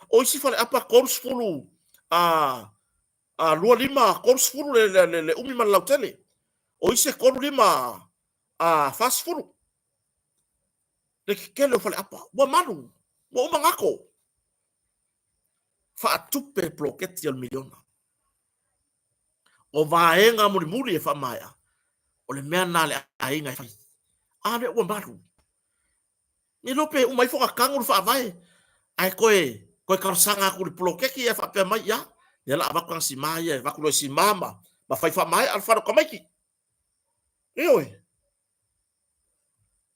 O isi faleapa 30 a a 25 30 le, le, le, le umi ma le lautele. O isi e 35 a 40. Le tetele o faleapa. Ua malu. Ua uma ona ato. Faatupe poloketi o le miliona. O vaega mulimuli e faamaea, o le mea lena a le aiga e fai. A lea ua malu. Ne iloa pe uma ifo ona tago le faavae, ae toe, toe talosaga atu i le poloketi ae faapea mai, ia, lea o le a avatu ana sima ia e avatu loa e sima ma, ma fai faamaea le fale o tamaiti. Ioe.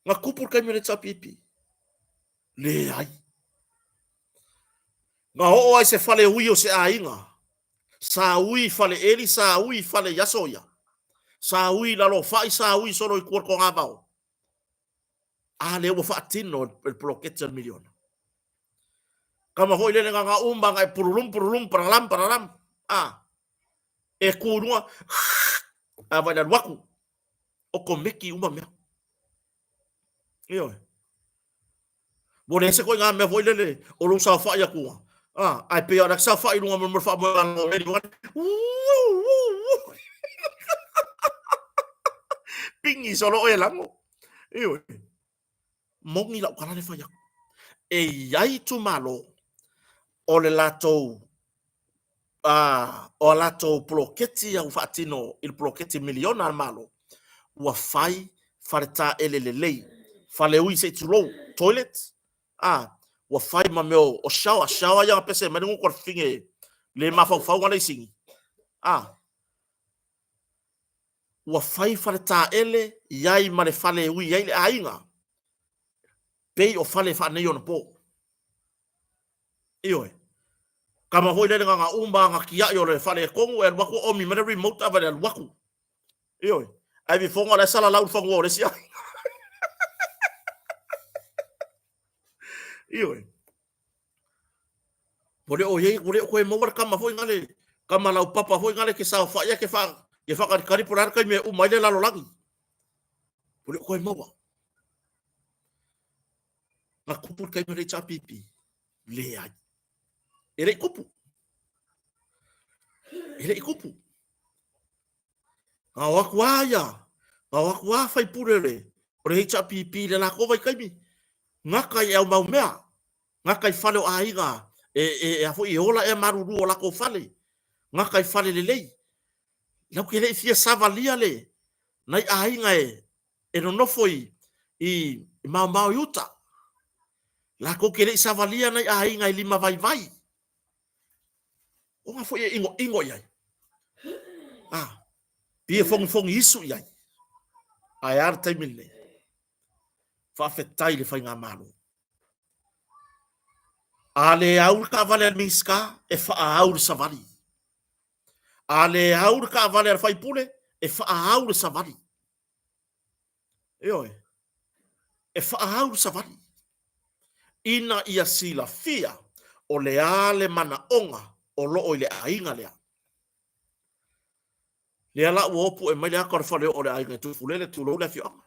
Na tupu le taimi o le HRPP? Leai. Na oo ai se fale ui o se aiga, sa ui i Faleeli, sa ui i fale i aso ia, sa ui i Lalofai, sa ui solo i tua i le Togavao. A lea ua faatino e le poloketi o le miliona. Kama foi lele na uma na e pululum pululum paralam paralam. A e ku i luga a vai le alu atu. O komeki uma mea. Ioe. Ua leai se ituaiga mea foi lele o lou saofai atu, a, ae pei lava o la e saofai i luga mo le faamoemoe o le Pigi solo oe e lago. Ioe. Moni lau tala le fai atu. E i ai itumalo o le latou o a latou poloketi ia ua faatino i le poloketi miliona a le Malo, ua fai faletaele lelei, faleui se i tulou, toilet, a, ua fai ma mea o shower, shower ia na pese mai le gutu a le fafine le mafaufau na leisini, a, ua fai faletaele i ai ma le fale e ui ai le aiga, pei o fale faaneionapo. Ioe. Kama foi lele na uma na tiai o le faaletonu e alu atu omi mai le remote ave le alu atu. Ioe. Ae vifoga o la e salalau le fanua o le isi aiga. Ioe. Ua le o iai, ua le o toe maua le kama foi nale, kama laupapa foi nale ke saofai ai ke wha, ke whakalikali po le a le taimi e uma ai le lalolagi. Ua le o toe maua. Na kupu le taimi o le HRPP? Leai. E le i kupu. E le i kupu. Na o atu lava ia, na o atu lava faipule o le, o le HRPP i le latou vaitaimi, gata i au mau mea, gata i fale o aiga, e, e, e, a foi, e ola ea malulu o latou fale, gata i fale lelei. Lau te le i fia savalia le, nai aiga e, e nonofo i, i maomao i uta. Latou te le i savalia nai aiga e limavaivai. O nga foi e inoino i ai. Ah, pia fogifogi isu i ai. Ae a le taimi lenei? Faafetai i le faigamalo. A le au le taavale a le Minisita, e faaau le savali. A le au le taavale a le faipule, e faaau le savali. Ioe, e faaau le savali ina ia silafia o le a le manaoga o lo o i le aiga lea. Lea la ua opu'e mai le ata o le faleoo o le aiga i Tufulele, tulou le afioaga.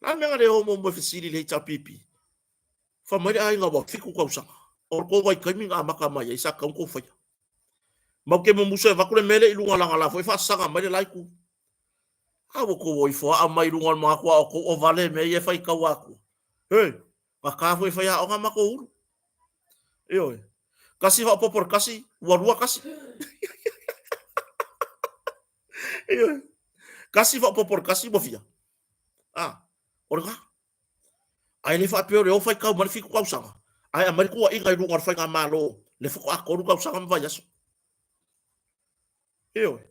O le a le mea na le o muamua e fesili i le HRPP? Fai mai le aiga ua 7 tausaga, o le tou vaitaimi na amata mai ai sa tatau ona tou faia. Matou te mumusu e avatu le mea lea i luga leaga o la foi e faasaga mai le la itu. A ua tou o ifo aa mai luga o le manatu a outou o vale mea ia e fai taua atu. He, na ta foi e faiaoga matou ulu. Ioe. Tasi faaopoopo i le tasi, ua lua tasi. Ioe. Tasi faaopoopo i le tasi ua fia? A, o lena. Ae le faapea o le o faitau mai le 7 tausaga, ae aumai le tuuaiga i luga o le faigamalo le faatoa 3 tausaga ma vaiaso. Ioe.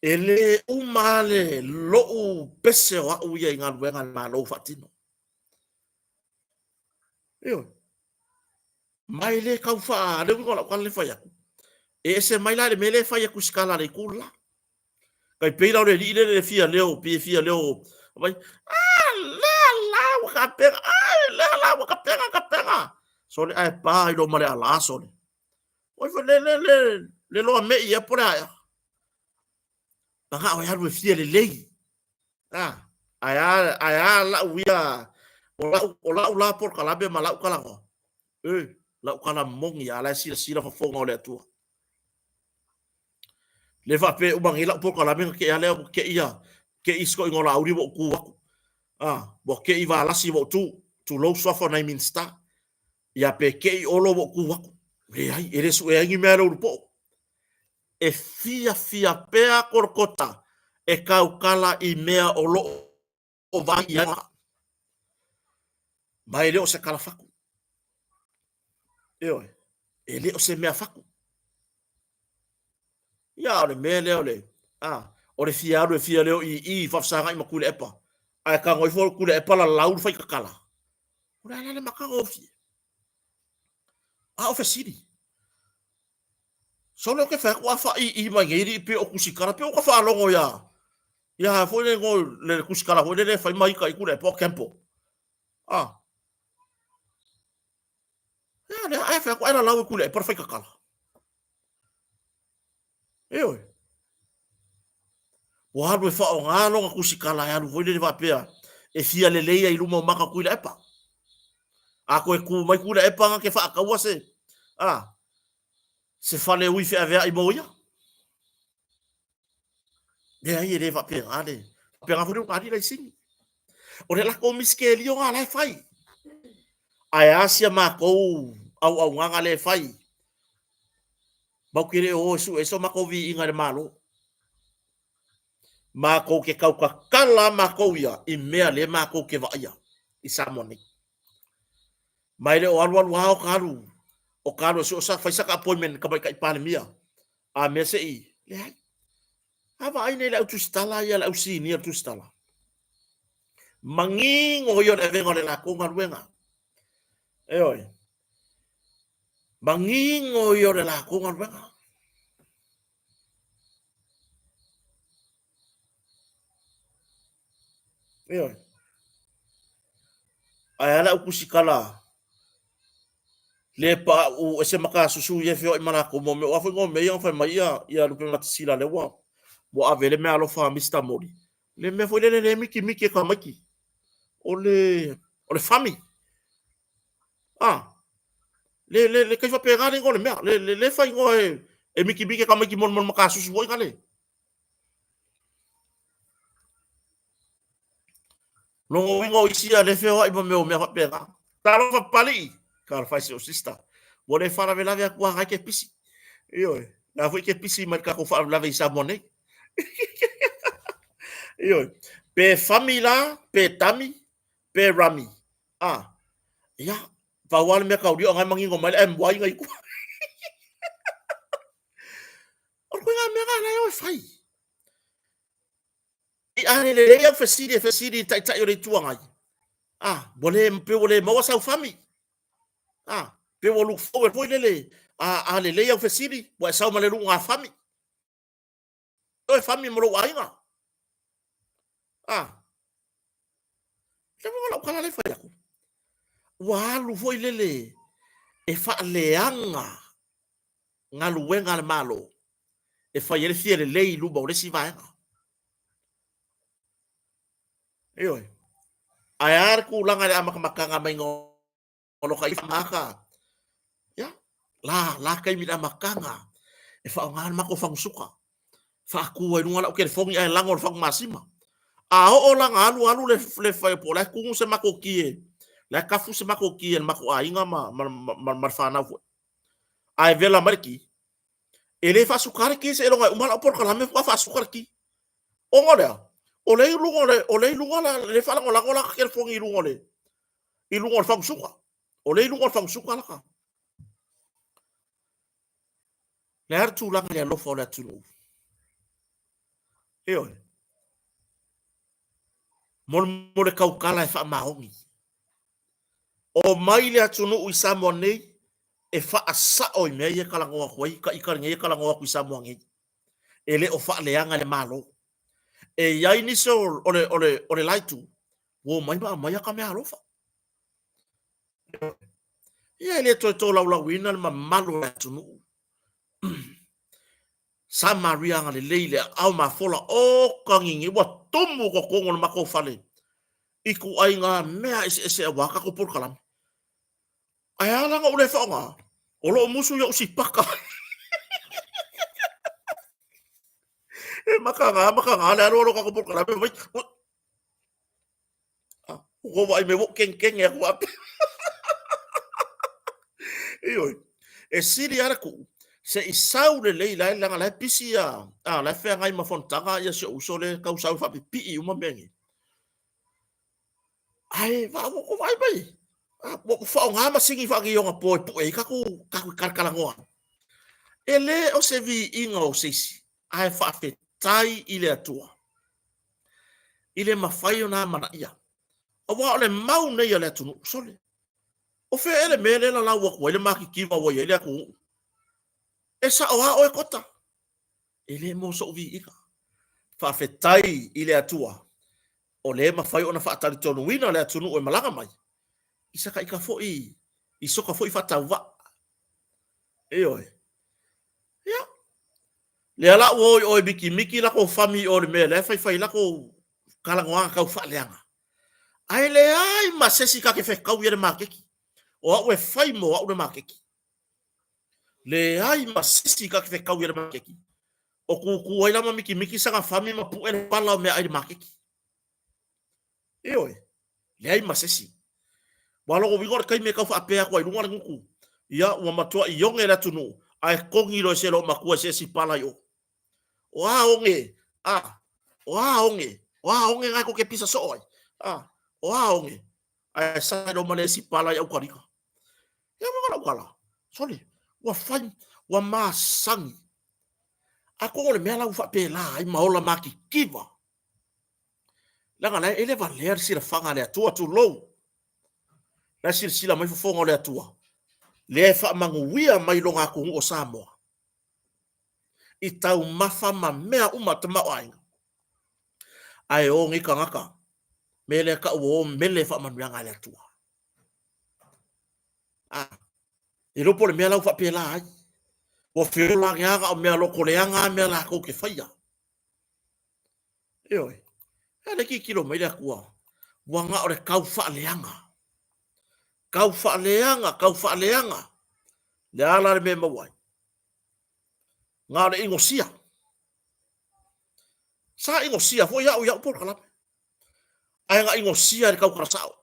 E le uma le lou pese o au ia i galuega a le Malo faatino. Ioe. Ma e le tau faa, le uiga o lau tala le fai atu. E ese mai la le mea lea e fai e Tusitala a le itu le la. Tai pei la o le alii lea e fia leo, pei e fia leo, vai, ah, lea la ua kapega, ai, lea la ua kapega, kapega. Sole, ae pa i lo ma le ala, sole. Oi, le, le, le, le loa mei ia po le aea. Manao e alu e fia lelei. Ah, ae a, ae a lau ia, o lau, o lau la polokalame ma lau talanoa. E, lau tala moni a la e silasila fofoga o le Atua. Le faapea e uma nei lau polokalame na tea lea ua te i a, te i sikoiga o Laauli ua ou tu atu. Ah, ua te i Valasi ua ou tu, tulou suafa o nai Minista. Ia pe te i Olo ua ou tu atu. Leai, e le suea ai ni mea e le ulupoo. E fiafia pea Kolokota e tautala i mea o lo o vaai i ai ma e le o se tala fatu. Ioe, e le o se mea fatu. Ia, o le mea lea o le, a, o le fia alu e fia leo i i faafesagai ma Tuilaepa, ae tago ifo Tuilaepa lalau le faikakala. O le a la le matagofie? A o fesili. Sole ou te fai atu a faaii mai nei alii pei o Tusitala, pei ua ta faalogo ia, ia foi le igoa le Tusitala foi lele e fai ma ita i Tuilaepa o Campbell. Ah. Ia lea ae fai atu ae lalau i Tuilaepa le faikakala. Ioe. Ua alu e faaaoga lona tusitala e alu foi lele faapea E fia lelei ai i luma o maka o Tuilaepa. A toe tu mai Tuilaepa na te faataua se, a, se fale ui feaveai mo ia. Leai, e le faapena le, faapena foi le ulugalii laisini. O le latou misitelio lena la e fai. Ae a si a matou auaunaga lea e fai? Matou te le o o e sue ai so matou viiga i le Malo. Matou te tautatala lava matou ia i mea lea matou te vaaia i Samoa nei. Ma e le o alualu lava o ta alu, o ta alu e sue o sa fai saka appointment i le Tamaitai Palemia, a mea se i, leai. A vaai nei i le au tusitala ia, le au sinia o le tusitala. Manino ia o le avega o le latou galuega. Ioe. Manino ia o le latou galuega. Ioe. Ae a le au tusitala le paau ese makasusu ia e feoai ma latou mo mea o a foi no mea ia na fai mai ia ia Lupematasila lea ua ua ave le meaalofa a Mister Moli le mea foi lele le mikimiki e tamaiti o le o le fami a le le le kai faapena le igoa o le mea le le le faaigoa e e mikimiki e tamaiti mo le makasusu foi na le Lona uiga o isi ia lea e feoai ma mea o mea faapena. Talofa Papalii! Talofa e si ou sister. Ua le faalavelave atu lava, na e te pisi. Ioe, na foi te pisi mai le tatou faalavelave i Samoa nei. Ioe, pe fami la, pe tami, pe rami. Ah, ia, pau lava le mea taulia o na e manino mai le MY na i tua. O le ituaiga mea na la e o e fai. I a le lelei au fesili e fesili i le Taitai o le Itu Agai, a, ua le, pe ua le maua sau fami, a, pe ua look forward foi lele, a, a lelei au fesili, ua e sau ma le luga fami. Oe fami mo lou aiga. A, le ua lau tala le fai atu. Ua alu foi lele e faaleaga galuega a le Malo e fai ai le fia lelei i luma o le isi vaega. Ioe. Ae a le tulaga i le amatamataga maiga o lo ka maka. Ia, la, la taimi i le amataga e faaaoga le matou fagusuka. Faatu ai luga lau telefoni ae lago le fagumasima. A oo la na alu alu le, le fai po o la e tumu se matou ki e, la e kafu se matou ki e le matou aiga ma, ma, ma, ma, ma le fanau foi. Ae vela mai le ki, e le faasuka le ki seiloga e uma lau polokalame faatoa faasuka le ki. Ona o lea, o lea i luga o le, o lea i luga la, le faalagolago la telefoni i luga o le, i luga o le fagusuka. O lea i luga o le fagusuka la ka. Le a le tulaga i le alofa o le atunuu. Ioe. Mo mo le tautala e faamaoni. Omai le atunuu i Samoa nei e faasao i mea ia e talanoa atu ai ita nei e talanoa atu i Samoa nei. E le o faaleaga e le Malo. E i ai nisi o le, o le, o le la itu, ua omai ma aumai ata meaalofa. Ia e le toe tolaulauina le mamalu o le atunuu. Sa Maria agalelei i le aao mafola o kagigi ua tumu totonu o le matou fale i ituaiga mea eseese aua tatou polokalame. Ae a la na ou le faaaoga? O loo musu i ou sipaka. E makaga, makaga le alu alu o tatou polokalame mai. Ua vaai mai ua ou kengekenge atu faapea. Ioe. E sili lava le tuu se i sau lelei la e leaga la e pisi a la e feagai ma fonotaga ia si ou uso lea e tau sau e faapipii uma mea nei. Ae ua ou vaai mai, ua faaaoga masini faaneionapo e pue ai tatou tatou talatalanoa. E le o se viiga o se isi, ae faafetai i le Atua i le mafai ona amanaia. Aua o le mau nei a le atunuu, sole, o fea ea le mea lea e lalau atu ai le matitiva ua i ai le atunuu? E sao lava oe Kota, e le mo sou viiga. Faafetai i le Atua o lea e mafai ona faatalitonuina le atunuu e malaga mai i saka ita foi, i soka foi faatauvaa. Ioe. Ia, lea la ua o i o e mikimiki latou fami i o i le mea lea e faifai latou talanoaga tau faaleaga. Ae leai ma se isi ka te fetau ia le maketi. O au e fai mo au le maketi. Leai ma se isi ka te fetau ia le maketi. O kūkū ai la ma mikimiki saga fami ma puʻe le pala o meaai i le maketi. Ioe, leai ma se isi. Ua lona uiga o le taimi e tau faapea atu ai i luga le gutu, ia ua matuai oge le atunuu, ae togi loa e se loomatua e se isi pala i o. O a oge, a, o a oge, o a oge na e tou te pisa soo ai, a, o a oge, ae sa loa ma le isi pala i Aukalika. Ia ua lau tala, sole, ua fai, ua masani. Atonu o le mea la ua faapela ai ma ola matitiva. Leaga la e le valea le silafaga a le Atua, tulou. La e silasila mai fofoga o le Atua, lea e faamanuia mai lona atunuu o Samoa i taumafa ma mea uma tamaoaiga. Ae o nei tagata, mea lea tau o mele faamanuiaga a le Atua. A, e iloa po o le mea la ua faapela ai. Ua feola ane lava na o mea lotoleaga a mea latou te faia. Ioe. A lea e tilotilo mai le Atua, ua na o le tau faaleaga. Tau faaleaga, tau faaleaga. Le a la le mea e maua ai? Na o le inosia. Sa inosia foi au i au polokalame. Ae na inosia i le tautala sao.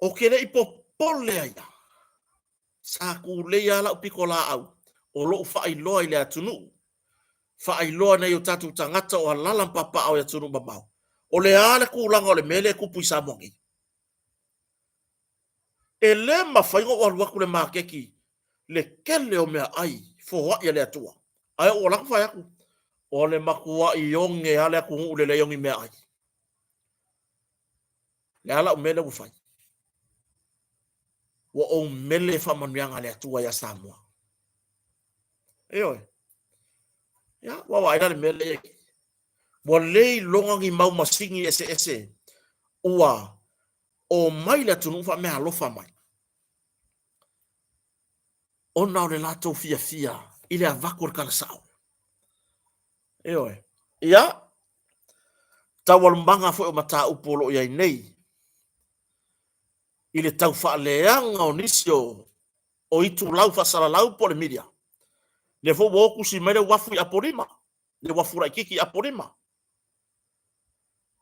Ou te le i popole ai lava. Sa tulei lava lau pitolaau o lou faailoa i le atunuu, faailoa i nai o tatou tagata o alala ma papaaao i atunuu mamao, o le a le tulaga o le mea lea e tupu i Samoa nei. E le mafai ona ou alu atu i le maketi le tele o meaai foai a le Atua, ae ou alu atu fai atu, o le matuai oge lava le atunuu i le leai o ni meaai. Le a lau mea lea ua fai? Ua ou mele i faamanuiaga a le Atua ia Samoa. Ioe. Ia, ua vaai la le mea lea. Ua le iloga ni mau masini eseese ua omai le atunuu faameaalofa mai ona o le latou fiafia i le avatu o le tala sao. Ioe. Ia, taualumaga foi o mataupu o lo o i ai nei i le tau faaleaga o nisi o o itulau faasalalau po o le media. Lea foi ua o tusi mai le uafu i Apolima, le uafu laitiiti i Apolima.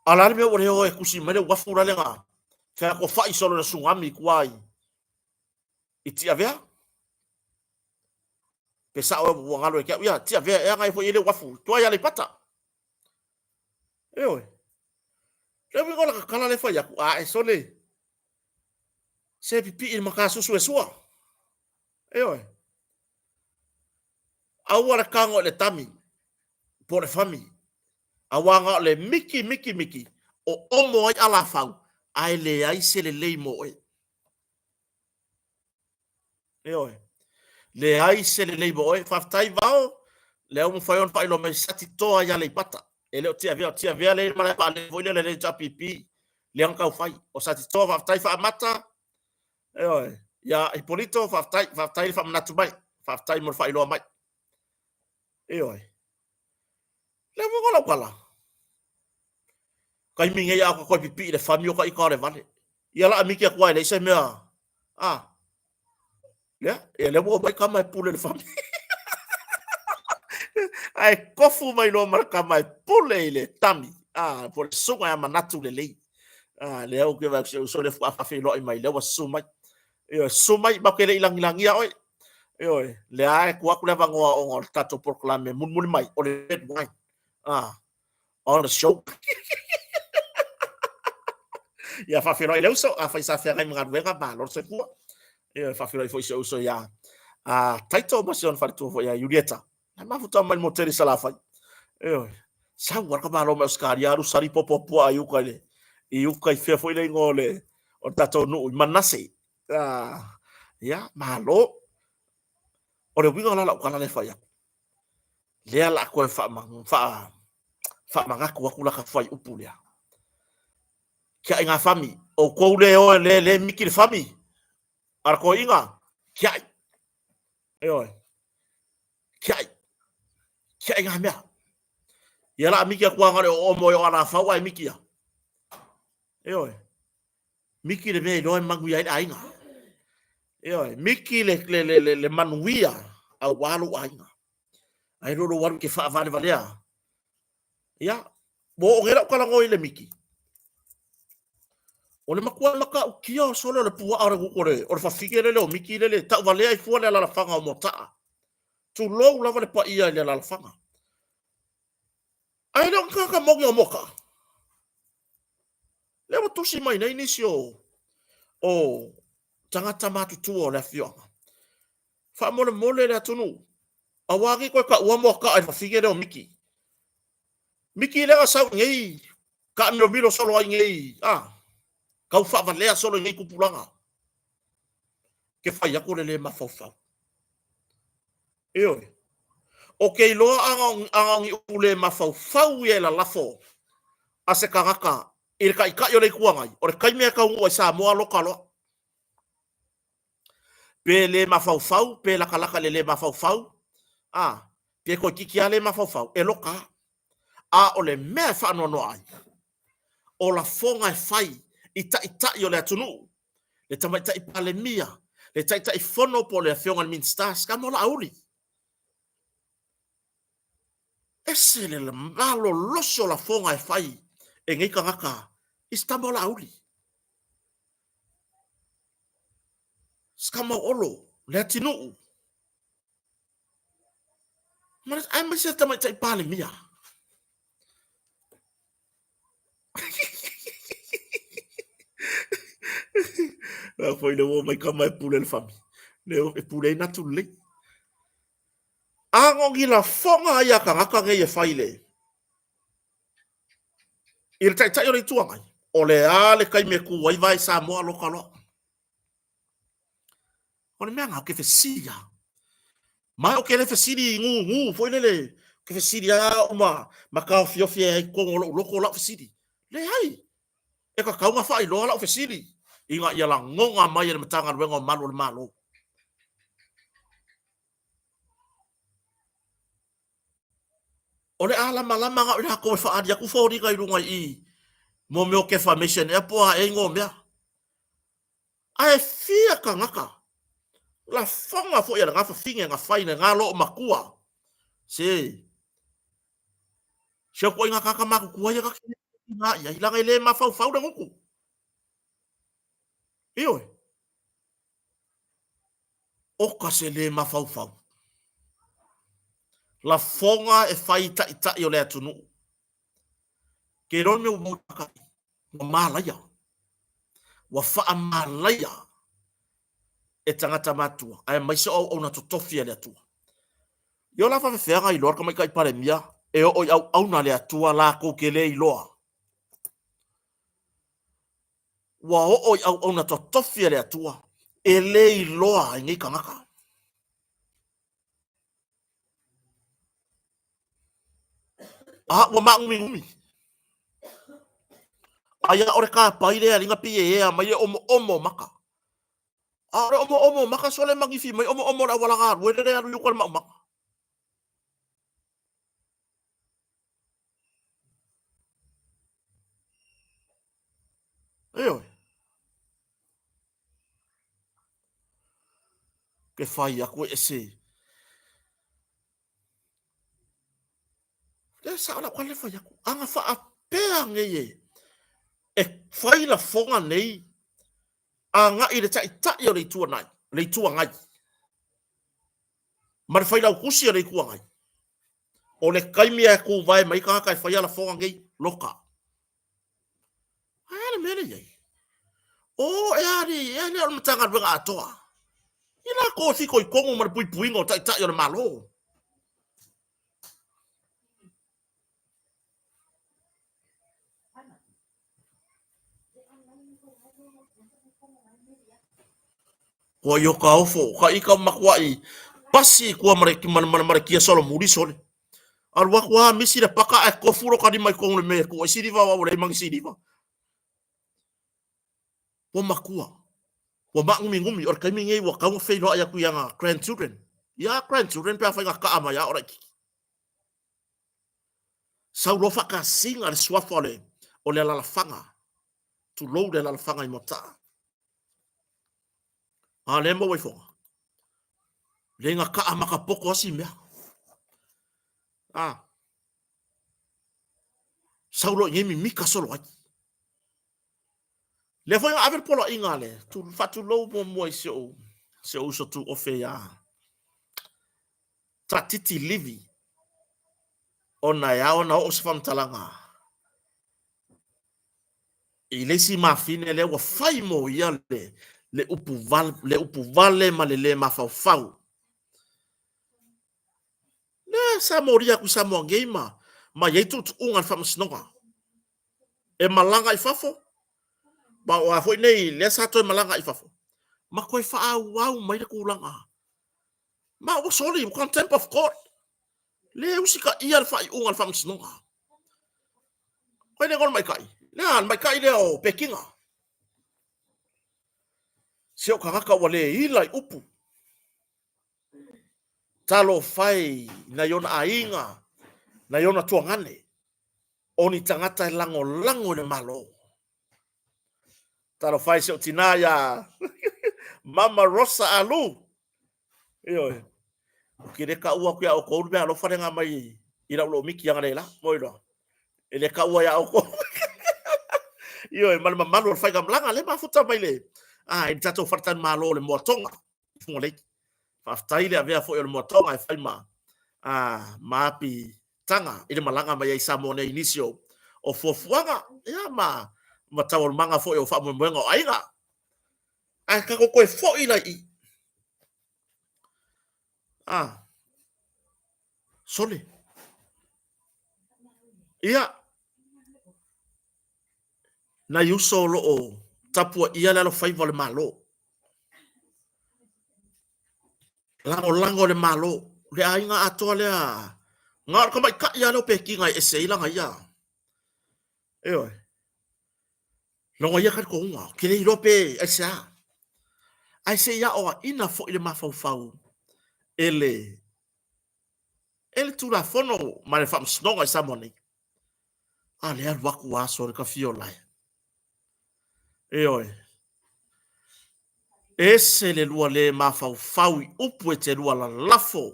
A o le a le mea ua le o ai e tusi mai le uafu la lea na featofai solo i le tsunami i tua i Tiavea? Pe sao ea ua galo ia te au? Ia, Tiavea ea na e foi i ai le uafu i tua i Aleipata. Ioe. Le uiga o la tatala lea e fai atu, ae sole, se pipii i le matasusu e sua. Ioe. Aua le tago i le tami po o le fami, aua na o le miki miki miki o omo ai alafau, ae leai se lelei mo oe. Ioe. Leai se lelei mo oe. Faafetai Vao, lea ua mafai ona faailoa mai Satitoa i Aleipata. E le o Tiavea, o Tiavea lea e i le malae vaalele foi lea le HRPP, lea na tau fai. O Satitoa, faafetai Faamata. Ioe. Ia Hipolito, faafetai, faafetai le faamanatu mai. Faafetai mo le faailoa mai. Ioe. Le uiga o lau tala, taimi nei a o toe pipii i le fami o ta ita o le vale. Ia la miki atu ai leai se mea. A. Lea, ia lea ua omai tama e pule le fami. Ae kofu mai loa ma le tama e pule i le tami. A, po o le susuga ia manatu lelei. A, lea ou te vaai atu si ou uso lea faatoa faafeiloai mai, lea ua susu mai. Ioe, susu mai, matou te le i lagilagia oe. Ioe, lea e tuu atu le avanoa ona o le tatou polokalame mulimuli mai, o le red wine. A, on the show. Ia faafeiloai le uso, afai sa feagai ma galuega, malo le soifua. Ia faafeiloai foi si ou uso ia a Taito ma si ona faletua foi ia Julieta. Na mafuta mai le motele i Salafai. Ioe, sau lava le tamaloa mai Ausetalia alu sali popo puaa i uka i le i uka i fea foi le igoa o le o le tatou nuu i Manase. Ah, ia, malo. O le uiga la o lau tala lea e fai atu, lea la toe faamanatu atu la ta fuaiupu lea. Tiai ngā fami, outou le oe le le miki le fami, a le toeaina, tiai. Ioe. Tiai. Tiai ngā mea. Ia la miki atu anga le o omo e o alafau ae miki ia. Ioe. Miki le mea iloa e manuia ai le aiga. Ioe, miki le, le, le, le, le manuia auā lou aiga. Ae lo lou alu ke faavalevalea. Ia, ua oo nei lau talanoa i le miki. O le matua matautia o sole o le puaa o le gutu o le, o le fafine lele o miki lele, tauvalea ai fua le alalafaga o Moataa. Tulou lava le paia i le alalafaga. Ae le o ni tagata moni o Moataa. Lea ua tusi mai nei nisi o, o tagata matutua o le afioaga. Faamolemole le atunuu, aua ne i toe taua Moataa i le fafine lea o Miki. Miki lea na sau i nei taamilomilo solo ai nei, a, tau faavalea solo i nei tupulaga. Ke fai atu o le le mafaufau. Ioe. O ke iloa ana o ni upu le mafaufau ia e lalafo a se tagata i le Taitai o le Itu Agai, o le taimi e taunuu ai Samoa loka loa. Pe le mafaufau, pe latalata i le le mafaufau, a, pe toeitiiti lava le mafaufau, e loka lava. A o le mea e faanoanoa ai, o lafoga e fai i taitai o le atunuu, le Tamaitai Palemia, le Taitaifono po o le Afioga i le Minisita, se tama o Laauli. Ese le malolosi o lafoga e fai e nei tagata i se tama o Laauli. Se tama o Olo, Leatinuu, aemaise le Tamaitai Palemia. A foi le uo mai kama e pule le fami. Le e pule ai natu lelei. A no ni lafoga ia tagata nei e fai le i le taitai o le Itu Agai, o le a le taimi e tu ai vae Samoa loka loa. O le mea lena, ou te fesili lava. Ma ou te le fesili i gugu foi lele, ou te fesili lava au ma, ma taofiofi ai i totonu o lou loto lau fesili. Leai, e tatau ona faailoa lau fesili ina ia lagona mai e le Matagaluega o Malu o le Malo. O le a lamalama na o i latou e faaali atu foliga i luga i i mo mea o defamation ea po o a ea igoa o mea. Ae fia tagata lafoga foi a lena fafine na fai lena loomatua se si au ituaiga tagata matutua ia na te tiga i ai leaga e le mafaufau le gutu. Ioe. Oka se le mafaufau. Lafoga e fai i taitai o le atunuu. Ke iloa le mea ua maua i ka ua malaia. Ua faamalaia e tagata matutua, aemaise o auauna totofi a le Atua. I o la faafefea iloa le Tamaitai Palemia e oo i auauna a le Atua latou te le iloa. Ua oo i auauna totofi a le Atua e le iloa e nei tagata. A ua māgumigomi. Aia ʻo le kāpai lea liga pi e ea mai e omoomo maka. A o le omoomo maka sole manifi mai omoomo le auala galue lele alu i uka le maumaga. Ioe. Ke fai aku e ese. Le sao lau le fai aku. Aga faapea nei e. E fai lafoga nei agai le taitai o le Itu Agai, le Itu Agai. Ma le failautusi o le Itu Agai. O le taimi e tuvae mai tagata e faia lafoga nei, loka. Ae a le mea lea i ai? O, e a alii, e a lea o le Matagaluega atoa. I latou e fitoitonu ma le puipuiga o taitai o le Malo. Kua i o ka ofo, ka ika matuai pasi i kua ma le, ma le, ma le, ma le kia solomuli sole. Alu atu a misi le paka ae tofu lo ka lima i tonu le mea e tuu ai siliva aua ua leai ma ni siliva. Ua matua. Ua maagumigomi. O le taimi lenei ua tatau ona feiloai atu i ana grandchildren. Ia grandchildren pe afai na kaa mai a o laititi. Sau loa faatasiga le suafa o le, o le alalafaga. Tulou le alalafaga i Moataa. A lea maua i foga. Le nga kaa makapoko asi mea. A. Saulo i mimika solo ai. Lea foi na ave le poloaiga a le faatulou muamua i si ou si ou uso tuofe iā Tatiti Livi ona e ao ona oo se faamatalaga i le isi mafine lea ua fai mo ia le, le, upu, val, le upu vale ma le le mafaufau. Lea sa molia atu i Samoa nei ma, ma i ai tuutuuga le faamasinoga. E malaga i fafo, ma o a foi nei, lea sa toe malaga i fafo, ma toe faaauau mai le tulaga. Ma ua soli, contempt of court. Le usitaia le faaiuga a le faamasinoga. Koe le gola maikai. Lea, le maikai lea o Pekinga. Se o tagata ua le ila i upu. Talofa e i nai ona aiga, nai ona tuagane, o ni tagata e lagolago i le Malo. Talofa e si ou tinā iā Mama Rosa Alu. Ioe. Ou te le taua atu iā outou le mea alofa lea na aumai i lau lomiti analeila. Mo iloa. E le taua iā outou. Ioe, ma le mamalu o le faigamalaga lea mafuta mai le, a, i le tatou faletalimalo o le Moatoga i Fugalei. Faafetai le avea foi o le Moatoga e fai ma, a, ma api taga i le malaga mai ai i Samoa nei i nisi o, o fuafuaga, ia, ma, ma taualumaga foi o faamoemoega o aiga. Ae tatou toe foi la i i. A, sole. Ia, nai uso o lo o tapuaia le alofaiva o le Malo. Lagolago le Malo, le aiga atoa lea, na o le tamaitai lava lea o Pekiga e ese ai lana ia. Ioe. Lona ia talitonuga, ou te le iloa pe aisea. Ae se i aoaina foi le mafaufau e le e le Tulafono ma le Faamasinoga i Samoa nei. A lea alu atu aso le tafiolae. Ioe. Ese le lua le mafaufau i upu e te lua lalafo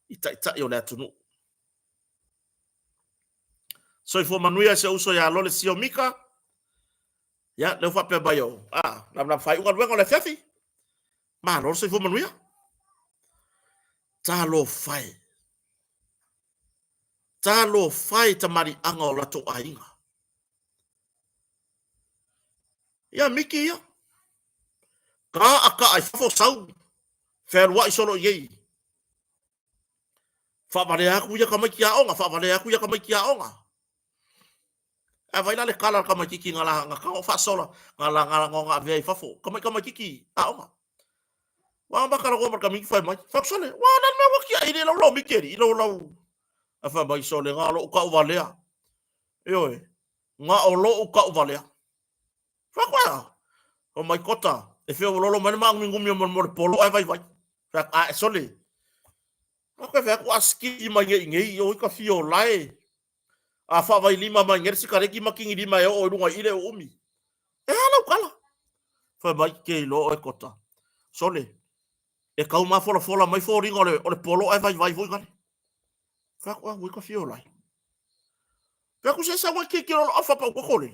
i taitai o le atunuu. Soifua manuia si ou uso ia Lole Sio Mika. Ia, lea ua faapea mai o, a, lavalava faaiu galuega o le afiafi. Malo le soifua manuia. Talofa e. Talofa e i tamaliiaga o latou aiga. Ia, Miki ia. Kaa kaa i fafo sau, fealuai solo i ei. Faavalea atu ia tamaiti aoga, faavalea atu ia tamaiti aoga. Ae vai la le kala a le tamaititi na la na tago faasola na la na na avea i fafo. Kamai tamaititi aoga. Wa ma kala ma tamaiti fai mai. Fai sole, wa na me wa kia i lau lau mikeri i lau lau. A fai mai sole nga lo ka valea. Ioe. Nga o lo ka valea. Fai koe O mai kota, e whio lolo mai le maangumingumi o mo le polo ai vai vai. Fai a e sole. A koe fai aku a skiki mai ngei ngei o i ka whio lae. A whaawai lima mai ngei sikareki ma kingi lima e o i runga i le o umi. E hala ukala. Fai mai ke i lo e kota. Sole, e kau mafolafola mai fōringa o le, o le polo ai vai vai foi ngare. Fai aku a ui ka whio lae. Fai aku se sa wai ke ke lolo a whapau koko le.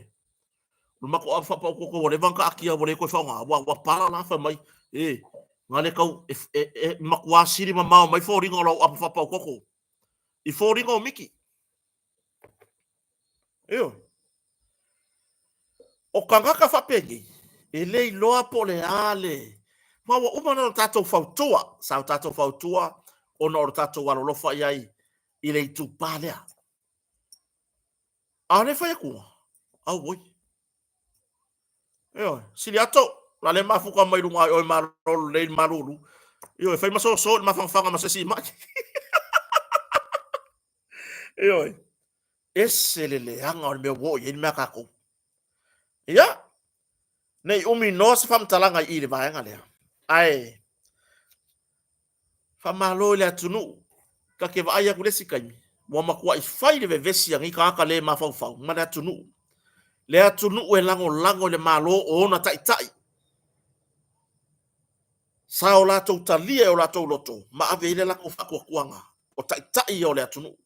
O le matou ava faapaukoko ua leva ona taatia ua le toe faaaoga, ua, ua pala la fai mai, e, na le tau, e, e, e matua sili mamao mai foliga o lau ava faapaukoko i foliga o Miki. Ioe. O tagata faapenei, e le iloa po o le a le... Ma ua uma ona tatou fautua, sa o tatou fautua ona o le tatou alolofa i ai i le itupa lea. A o le fai atu, auoi. Ioe, sili ato, la le mafuta mai luga i oe malolo lelei le malulu. Ioe, fai ma soso i le mafanafana ma se isi mai. Ioe, ese le leaga o le mea ua oo i ai le mea a tatou. Ia, ne i umi noa se faamatalaga i i le vaega lea, ae Faamalo i le atunuu. Ta te vaai atu i le isi taimi, ua matuai fai le vevesi a nei tagata le mafaufau ma le atunuu. Le atunuu e lagolago i le Malo o ona taitai sa o latou talia e o latou loto ma ave i ai le latou faatuatuaga o taitai ia o le atunuu.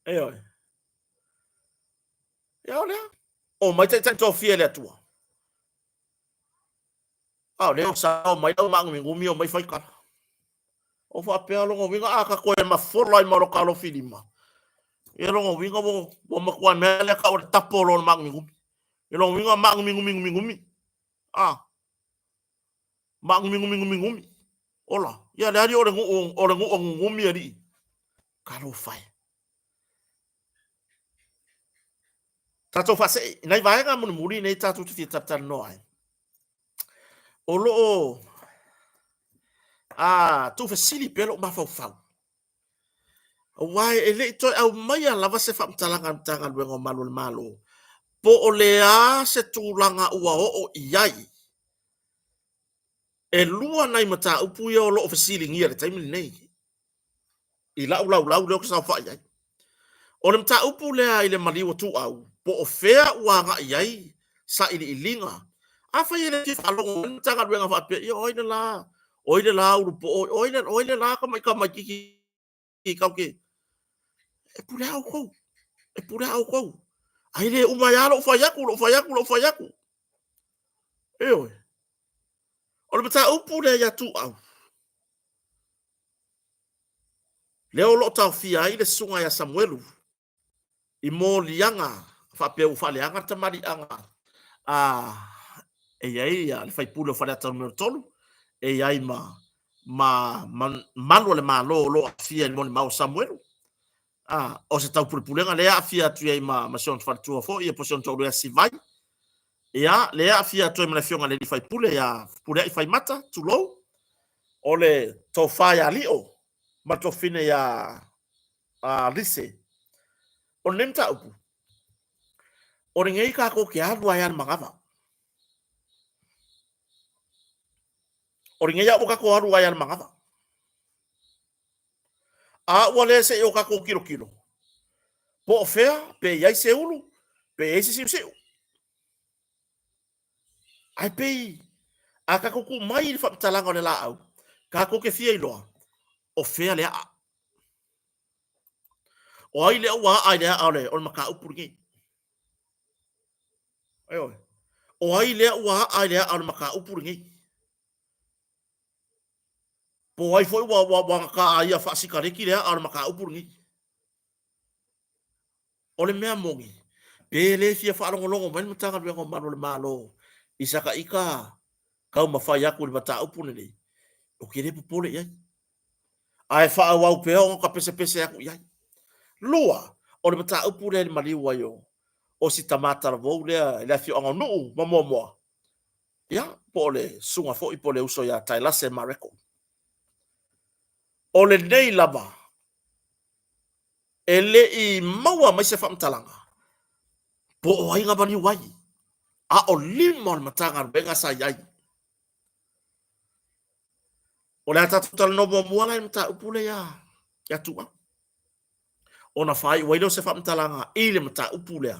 Ioe. Ia o lea. O mai taitai tofia e le Atua. A o lea o sao mai lau maagumigumi o mai fai tala. O faapea lona uiga a ta toe mafola ai ma lo ta alofi lima. Ia lona uiga ua matua mea lea tau o le tapo o lo maagumigumi. Ia lona uiga maagumigumigumigumi. A. Maagumigumigumigumi. Ola. Ia le ali o le nuu o le nuu o gugumi alii. Talofa e. Tatou faasee i nai vaega mulimuli nei tatou te fia talatalanoa ai. O lo o a tuufesili pea lou mafaufau. Aua e le i toe aumaia lava se faamatalaga a le Matagaluega o Malu o le Malo po o le a se tulaga ua oo i ai. E lua nai mataupu ia o lo o fesiligia i le taimi lenei i lau laulau lea ou te saofai ai. O le mataupu lea i le maliu o Tuuau, po o fea ua agai i ai sailiiliga. Afai e le fia faalogo mai le Matagaluega faapea, ia o ai le la, o ai le la ulupoo, o ai le la tamai tamaitiiti tatou te... E pule lava outou, e pule lava outou. Ai le uma ai lava lou fai atu, lou fai atu, lou fai atu. Ioe. O le mataupu lea ia Tuuau, lea o lo o taofia ai le susuga ia Samuelu i moliaga faapea ua faaleaga le tamaliiaga a e i ai le faipule o Faleata Nu.3, e i ai ma ma malu o le Malo o lo o aafia i le molimau o Samuelu. A, o se taupulepulega lea e aafia atu i ai ma, ma si ona faletua foi, ia po o si ona toalua ia Sivai. Ia, lea e aafia atu ai ma le afioga i le alii faipule ia Fepuleai Faimata, tulou, o le tofa ia Lio ma le tuafafine ia Lise. O lenei mataupu, o lenei tatou te alu ai lava i le manava. O lenei lava ua tatou alu ai lava i le manava. A ua le se i o tatou tilotilo, po o fea, pe i ai se ulu, pe i ai se siusiu. Ae pei a tatou tuu mai i le faamatalaga o le laau, tatou te fia iloa, o fea le aa. O ai lea ua aa i le aa o le, o le mataupu lenei? Ioe. O ai lea ua aa i le aa o le mataupu lenei? Po o ai foi ua, ua, ua gata ia faasikareti le aa o le mataupu lenei? O le mea moni, pe le fia faalogologo mai le Matagaluega o Malu o le Malo i saka ita taumafai atu i le mataupu lenei, ou te le popole i ai. Ae faaauau pea ona ta pesepese atu i ai. Lua, o le mataupu lea i le maliu ai o si tama talavou lea i le afioaga o Nuu ma Moamoa, ia, po o le susuga foi po o le uso ia Taelase Mareko. O lenei lava e le i maua mai se faamatalaga po o ai na maliu ai, a o lima o le Matagaluega sa i ai. O le a tatou talanoa muamua la i le mataupu lea ia Tuuau, ona faaiu ai lea o se faamatalaga i le mataupu lea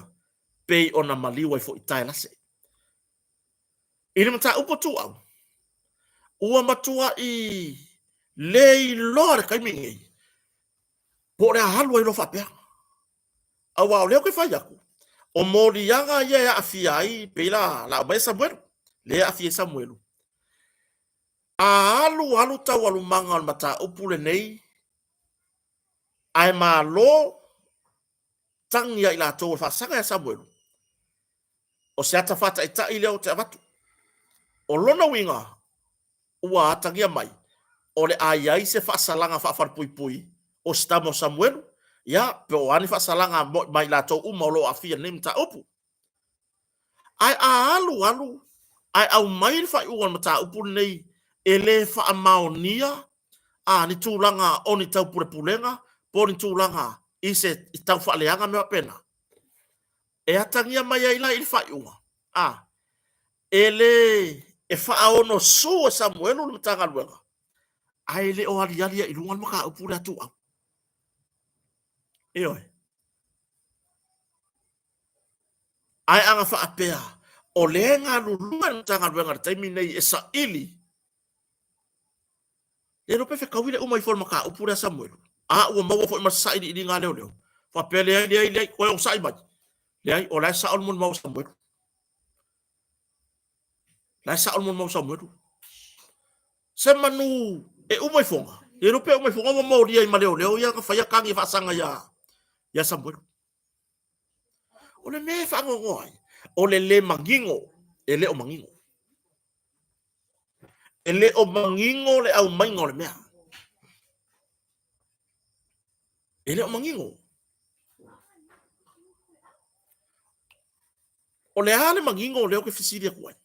pei ona maliu ai foi Taelase. I le mataupu a Tuuau, ua matuai le iloa le taimi lenei po o le a alu ai loa faapea. Aua o lea ou te fai atu, o moliaga ia e aafia ai, pei la la aumai Samuelu, lea e aafia ai Samuelu. A alu alu taualumaga o le mataupu lenei, ae malo tagi ia i latou o le faasaga ia Samuelu, o se ata faataitai lea ou te avatu. O lona uiga, ua atagia mai, o le a i ai se faasalaga faafalepuipui o si tama o Samuelu, ia, po o a ni faasalaga ma i latou uma o lo o aafia i lenei mataupu. Ae a alu alu ae aumai le faaiuga o le mataupu lenei e le faamaonia a ni tulaga o ni taupulepulega po o ni tulaga i se tau faaleaga mea faapena, e atagia mai ai la i le faaiuga, a e le e faaonosū e Samuelu le Matagaluega, ae le o aliali ai i luga le mataupu lea Tuuau. Ioe. Ae a faapea, o lea e galulue le Matagaluega i le taimi lenei e saili, le iloa pe fetaui le uma ifo o le mataupu lea Samuelu, a ua maua foi ma le sailiiliga a leoleo, faapea leai, leai, leai, toe onosai mai. Leai, o la e sao le molimau a Samuelu. La e sao le molimau a Samuelu. Se manu e uma ifoga, le iloa pe uma ifoga ua molia ai ma leoleo ia na faia tagi e faasaga ia Samuelu. O le mea e faanoanoa ai, o le le manino, e le o manino. E le o manino le aumaiga o le mea. E le o manino. O le a le manino o lea ou te fesili atu ai?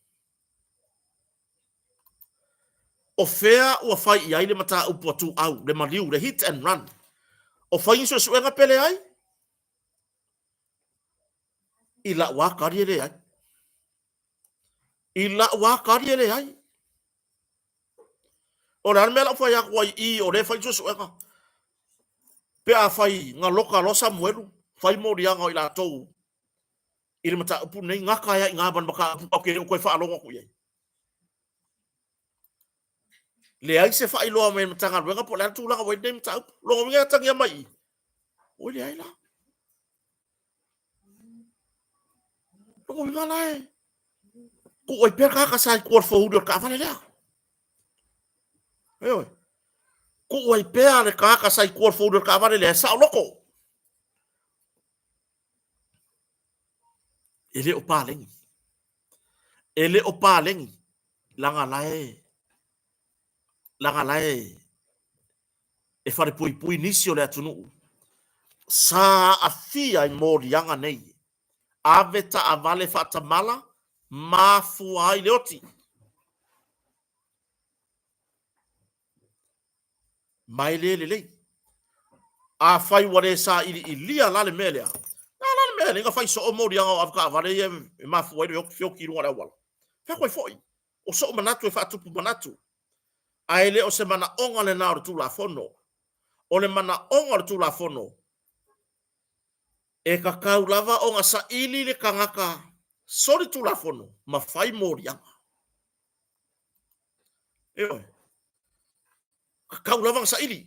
O fea ua fai i ai le mataupu a Tuau, le maliu, le hit and run? O fai ni suesuega pe leai? I lau lava tali e leai. I lau lava tali e leai. O le a le mea la u fai atu ai i o lea e fai ni suesuega? Pe a fai na loka loa Samuelu, fai moliaga o i latou i le mataupu lenei, gata ai lava i ina ma le mataupu ou te le o toe faalogo atu i ai. Leai se faailoa mai le Matagaluega po o le a le tulaga ua i ai lenei mataupu. Lona uiga e atagia mai i i, oi leai la. Lona uiga la e tuu ai pea le tagata sa i tua o le fouli o le taavale lea. Ioe. Tuu ai pea le tagata sa i tua o le fouli o le taavale lea e saoloto. E le o paleni. E le o paleni leaga la e leaga la e e falepuipui nisi o le atunuu sa aafia i moliaga nei, ave taavale faatamala mafua ai le oti. Ma e le lelei. Afai ua le sailiilia la le mea lea, o le a la le mea e ala ai ona fai soo moliaga o avetaavale ia e mafua ai le feoti i luga o le auala? Fai atu ai foi, o sou manatu e faatupu manatu, ae le o se manaoga lena o le Tulafono. O le manaoga o le Tulafono, e tatau lava ona saili le tagata solitulafono ma fai moliaga. Ioe. Tatau lava ona saili.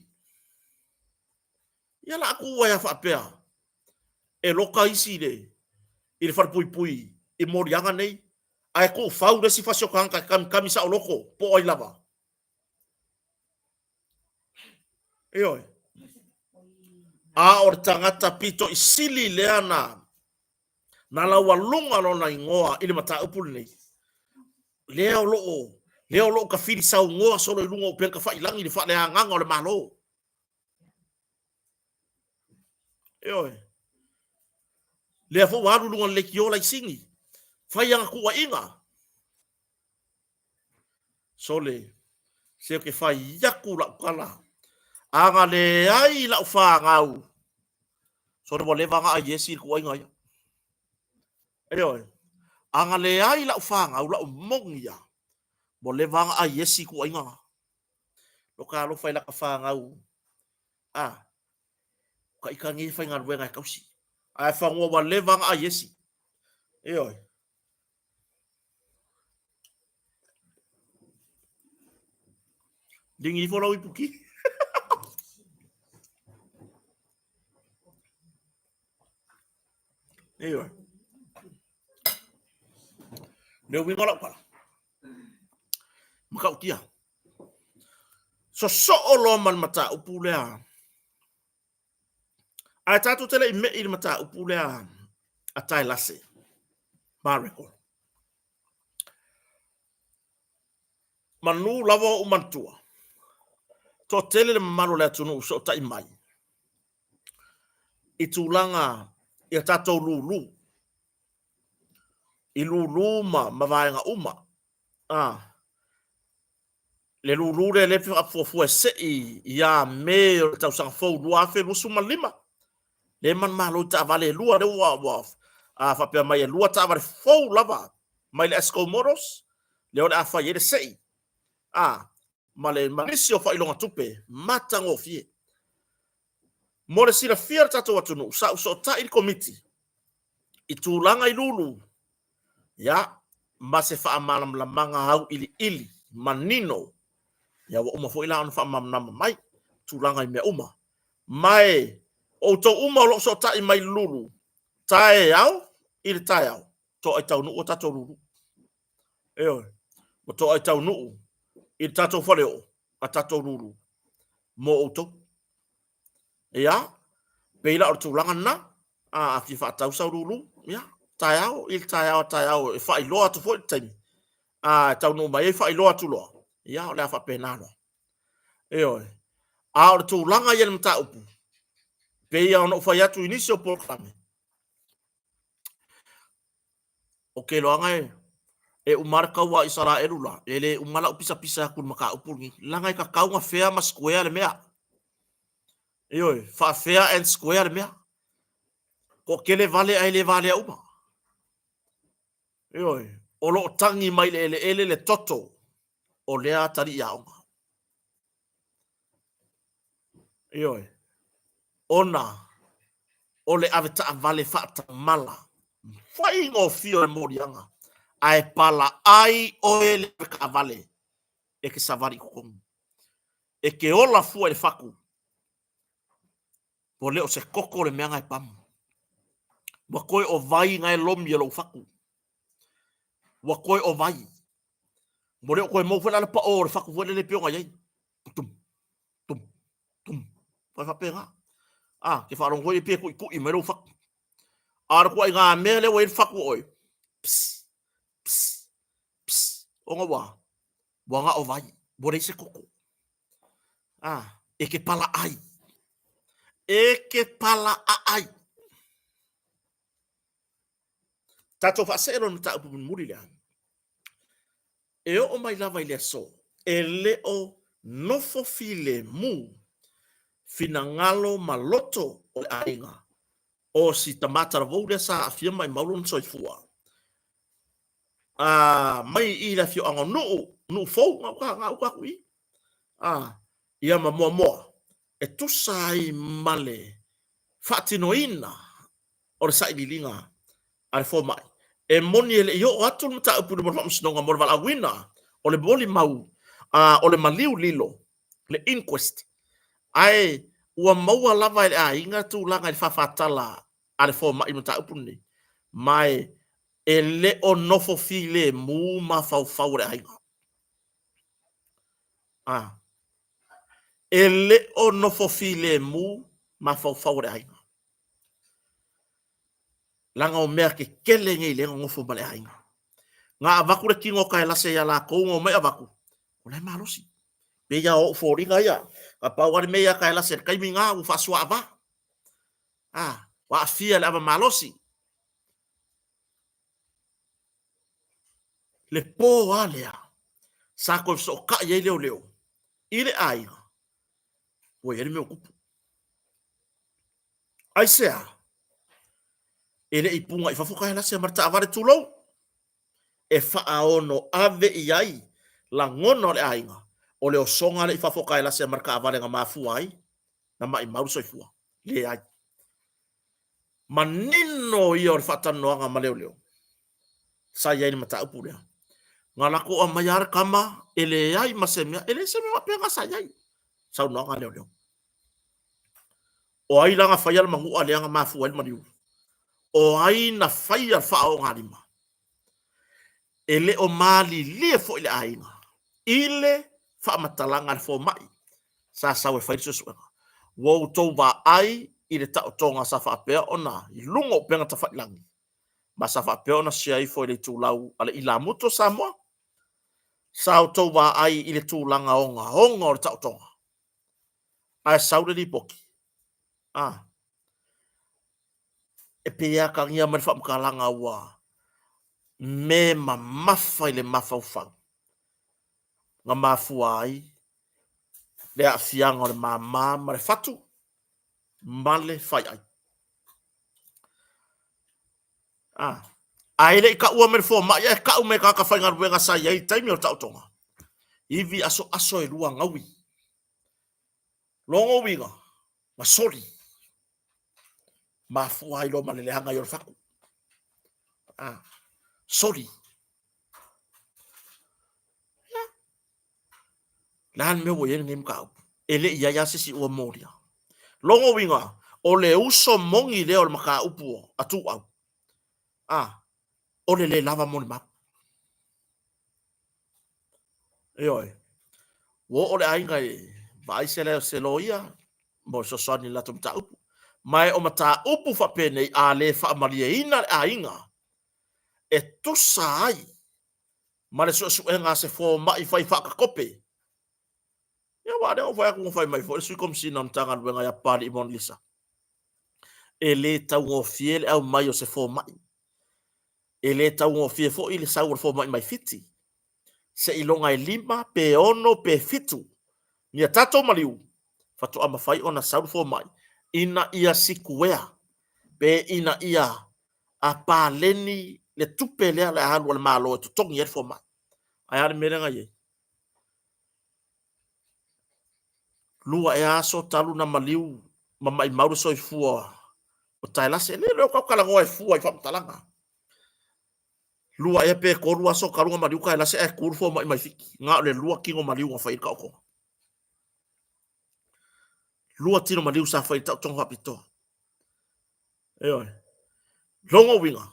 Ia la tuu ai a faapea e loka isi i le i le falepuipui i moliaga nei, ae tuufau le isi fasi o tagata e kamikami saoloto po o ai lava. Ioe. A o le tagata pito i sili lea na na laualuga lona igoa i le mataupu lenei, lea o loo, lea o loo tafili saunoa solo i luga o upega tafailagi i le faaleagaga o le Malo. Ioe. Lea foi ua alu i luga o le leitio laisini, fai ana tuuaiga. Sole, se ou te fai atu lau tala, a na leai lau fanau, sole ua leva ona ai esi i le tuuaiga ia. Ioe, a na leai lau fanau, lau moni ia, ua leva ona ai esi i tuuaiga na. Lota alofa i laka fanau, a, ka ita nei e faigaluega e tausi. Ae fanua ua leva ona ai esi. Ioe. Ligi ifo lau ipuki. Ioe. Le uiga o lau tala. Matautia. Sosoo loa ma le mataupu lea. Ae tatou te le i me'i i le mataupu lea a Taelase Mareko. Manu lava ou manatua, toatele le mamalu o le atunuu fesootai mai i tulaga i a tatou lulu, i lulu ma vaega uma. Le lulu lea lea e faafuafua e sei ia Me o le tausaga fou 2025. Lea e manumalo i taavale e lua, lea ua faapea mai e lua taavale fou lava mai le Esco Motors, lea o le a fai ai le sei, ma le ma nisi o faailoga tupe matagofie. Mo le silafia e le tatou atunuu, sa ou fesootai i le Komiti. I tulaga i lulu, ia, ma se faamalamalamaga auiliili manino, ia ua uma foi la ona faamalamalama mai tulaga i mea uma. Ma e outou uma o lo o sootai mai lulu, taeao i le taeao, toai taunuu o tatou lulu. Ioe, ua toai taunuu i le tatou faleoo a tatou lulu mo outou. Ia, pei la o le tulaga lena, a fia faatau sau lulu, ia, taeao i le taeao a taeao e faailoa atu foi le taimi, a e taunuu mai ai faailoa atu loa, ia, o le a faapena loa. Ioe. A o le tulaga ia i le mataupu, pei lava ona ou fai atu i nisi o polokalame, Ou te iloaga e uma le taua a Isaraelu la, e le uma lau pisapisa atu i le mataupu lenei, leaga e tatau ona fair ma square le mea. Ioe, faa-fair and square le mea. Toatele vale ae le valea uma. Ioe, o lo o tagi mai le eleele le toto o lea atalii aoga. Ioe, ona o le avetaavale faatamala, faigofie o le moliaga, ae palaai oe le avetaavale e te savali i totonu. E te ola fua i le fatu, ua le o se koko le mea na e pamu. Ua toe o vai na e lomi e lou fatu. Ua toe o vai. Ua le o toe maua foi la le pao o le fatu foi lele e pei ona i ai. Tum, tum, tum. Fai faapena. A, ke faalogo foi e pei e tuitui mai lou fatu. A o le tuaiga mea lea ua i ai le fatu o oe, pss, pss, pss, ona ua, ua na o vai, ua leai se koko. A, e ke palaai. E ke palaaai. Tatou faasee loa i le mataupu mulimuli lea. E oo mai lava i le aso, e le o nofo filemu finagalo ma loto o le aiga o si tama talavou lea sa aafia maimau lona soifua a mai i le afioaga o Nuu, Nuu Fou, gauta, gauta atu i a ia ma Moamoa, e tusa ai ma le faatinoina o le sailiiliga a le fomai. E moni e le i oo atu le mataupu i luma o le faamasinoga mo le valaauina o le molimau a o le maliu lilo, le inquest, ae ua maua lava e le aiga tulaga i le faafatala a le fomai i le mataupu lenei, ma e le o nofo filemu mafaufau o le aiga. A. E le o nofo filemu mafaufau o le aiga. Leaga o mea tetele nei lea e nonofo ma le aiga. Na avatu le tino o Kaelase ia latou na omai avatu, o la e malosi. Pei lava o ou foliga ia, na pau lava le mea ia Kaelase i le taimi lena ua faasuaava. A, ua aafia i le ava malosi. Le po lava lea, sa toe fesootai ai leoleo i le aiga, ua i ai le mea ua tupu. Aisea? E le i puna i fafo Kaelase ma le taavale tulou, e faaono ave i ai lagona o le aiga, o le osoga lea i fafo o Kaelase ma le taavale na mafua ai na maimau le soifua. Leai. Manino ia o le faatalanoaga ma leoleo sa i ai i le mataupu lea. Na latou aumaia lava le tama e leai ma se mea, e leai se mea faapena sa i ai, saunoaga a leoleo. O ai la na faia le manua lea na mafua ai le maliu? O ai na faia le faaogalima? E le o malilie foi le aiga i le faamatalaga a le fomai sa sau e fai le suesuega. Ua outou vaai i le taotoga sa faapea ona i luga o upega tafailagi ma sa faapea ona share ifo i le itulau a le ilamutu o Samoa. Sa outou vaai i le tulaga ogaoga o le taotoga ae sau le lipoti, a, e pei e atagia mai le faamatalaga ua me mamafa i le mafaufau na mafua ai le aafiaga o le mama ma le fatu ma le faiai. A, ae le i taua mai le fomai ae tau mai e tagata faigaluega sa i ai i le taimi o le taotoga, ivi asoaso e lua gaui. Lona uiga, na soli. Mafua ai loa ma le leaga ai o le fatu. Ah, soli. Ia. Le a le mea ua i ai lenei mataupu? E le i i ai lava se isi ua molia. Lona uiga, o le uso moni lea o le mataupu a Tuuau, a, o le le lava molimau. Ioe. Ua oo le aiga e vaai se leo se loia mo le fesoasoani i le latou mataupu. Ma e o mataupu faapenei a le faamalieina le aiga e tusa ai ma le suesuega a se fomai fai faakatope. Ia aua o lea ua ou fai atu na fai mai foi le Sui Komesina o le Matagaluega ia Papalii Monalisa, e le taugofie le aumai o se fomai. E le taugofie foi le sau o le fomai mai Fiti, seiloga e 5 pe 6 pe 7 ni a tatou maliu faatoa mafai ona sau le fomai ina ia sikuea pe ina ia a paleni le tupe lea o le a alu a le Malo e totogi ai le fomai. Ae a le mea lea na i ai? 2 ea aso talu na maliu ma maimau le soifua o Taelase. Le leo tau talanoa e fua i faamatalaga. 2 ea pe 3 aso talu na maliu Taelase ae tu le fomai mai Fiti. Na o le 2 tino maliu na fai i le taotoga. 2 tino maliu sa fai i le taotoga faapitoa. Ioe. Lona uiga,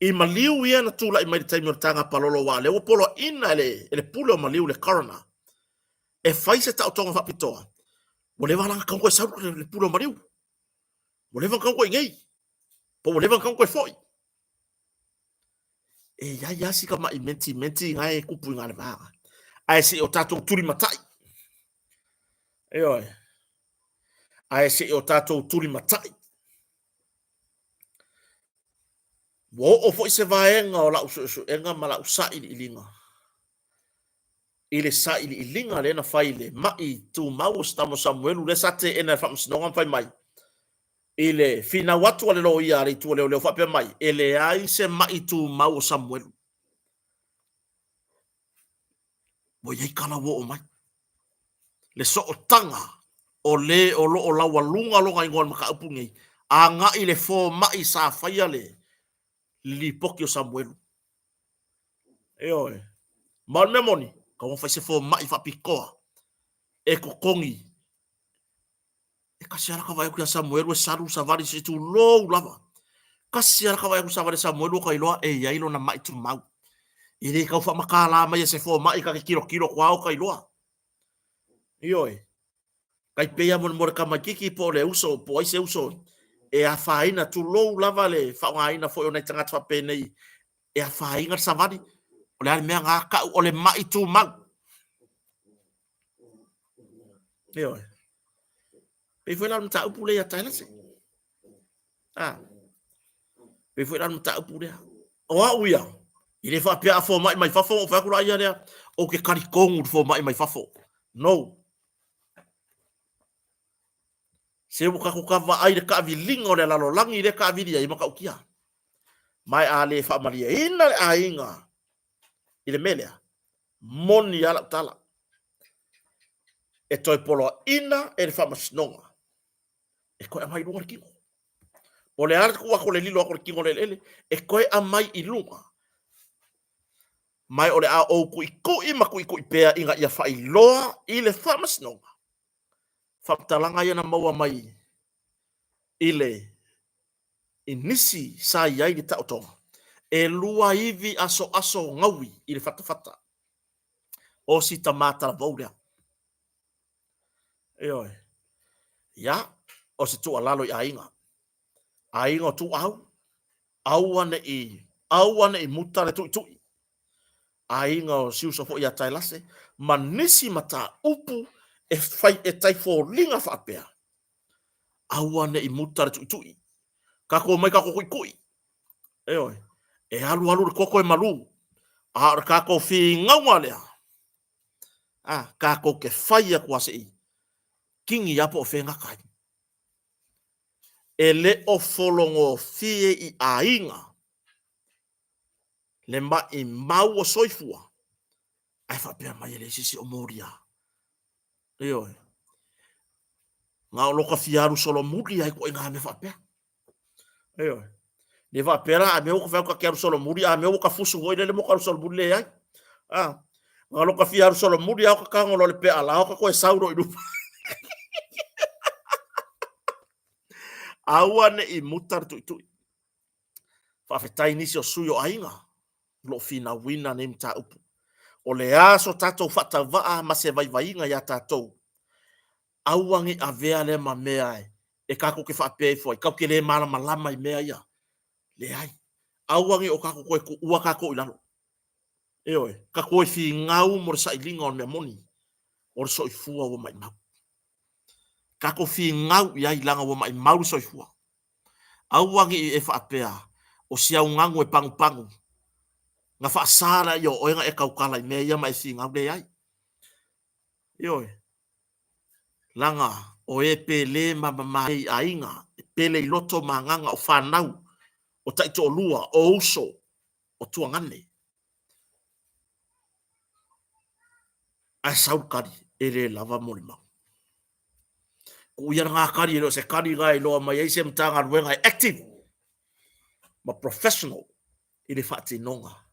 i maliu ia na tulai mai i le taimi o le taga palolo aua o lea ua poloaiina e le, e le pule o maliu le coroner e fai se taotoga faapitoa, ua leva la ona tatau ona toe sau le pule o maliu. Ua leva ona tatau ona toe i inei, po ua leva ona tatau ona toe foi. E i ai lava si tamai mentimenti na e tupu i na le vaega, ae se i o tatou tulimatai. Ioe. Ae se i o tatou tulimatai. Ua oo foi se vaega o lau suesuega ma lau sailiiliga i le sailiiliga lea na fai i le ma'i tumau o se tama o Samuelu lea sa teena e le Faamasinoga ma fai mai i le finau atu a le loia a le Itu o Leoleo faapea mai, e leai se ma'i tumau o Samuelu. Ua i ai tala ua oo mai. Le sootaga o le o lo o laualuga lona igoa i le mataupu lenei, agai i le fomai sa faia le lipoti o Samuelu. Ioe. Ma o le mea moni, tatau ona fai se fomai faapitoa e totogi. E tasi lava lata vaai atu ia Samuelu e salu savali se i tulou lava. Tasi lava lata vaai atu savali a Samuelu ua ta iloa e i ai lona mai tumau. E le tau faamatala mai e se fomai ta te tilotilo atu lava ua ta iloa. Ioe. Tai pei lava mo le tamaitiiti po o le uso po o ai se uso e afaina, tulou lava le faaaogaina foi o nai tagata faapenei e afaina le savali. O le a le mea na tau o le mai tumau. Ioe. Pei foi la o le mataupu lea ia Taelase. Ah. Pei foi la o le mataupu lea. O au ia, e le faapea a fomai mai fafo, ou fai atu la ia lea, ou te talitonu i le fomai mai fafo. No. Se ua tatou vaai i le taaviliga o le lalolagi lea e taavili ai e matautia. Ma a le faamalieina le aiga i le mea lea, moni lava lau tala, e toe poloaiina e le faamasinoga e toe aumai i luga le tino. Po o le a le tuu atu o le lilo atu o le tino i le eleele, e toe aumai i luga. Ma o le a ou tuitui ma tuitui pea ina ia faailoa i le faamasinoga faamatalaga ia na maua mai i le i nisi sa i ai le taotoga, e 2 ivi asoaso gaui i le fatafata o si tamā talavou lea. Ioe. Ia, o se tuualalo i aiga. Aiga o Tuuau, aua ne i, aua ne i muta le tuitui. Aiga o si uso foi ia Taelase, ma nisi mataupu e fai e tai foliga faapea, aua ne i muta le tuitui. Tatou omai tatou tuitui. Ioe. E alu alu le toto e malu, a o le tatou finauga lea, a, tatou te fai atu lava se i kini lava po o fea e gata ai. E le o fologofie i aiga le maimau o soifua, ae faapea mai e leai se isi o molia. Ioe. Na o lota fia alu solomuli ai ituaiga mea faapea. Ioe. Le faapea la a mea ua ka fai atu ta te alu solomuli, a mea ua ta fusu foi lele mo ka alu solomuli leai. A, na lo ta fia alu solomuli a o ta tago loa i le peala o ta toe sau loa i luma. Aua ne i muta le tuitui. Faafetai nisi o sui o aiga o lo o finauina nei mataupu. O le a so tatou faatauvaa ma se vaivaiga iā tatou, aua ne i avea lea ma mea e tatou te faapea ifo ai, tatou te le malamalama i mea ia. Leai. Aua ne i o tatou toe tuua tatou i lalo. Ioe, tatou o e finau mo le sailiga o le mea moni, o le soifua ua maimau. Tatou finau i ai leaga ua maimau le soifua. Aua ne i e faapea, o si au ganu e panupanu, na faasa laia o oe na e tautala i mea ia ma e finau. Leai. Ioe. Leaga o e pele ma mama i aiga, e pele i loto ma agaga o fanau, o taitoalua, o uso, o tuagane. Ae sau le tali, e le lava mo le mau. Tuu ia lena tali, e le o se tali lena e iloa mai ai se Matagaluega e active ma professional i le faatinoga.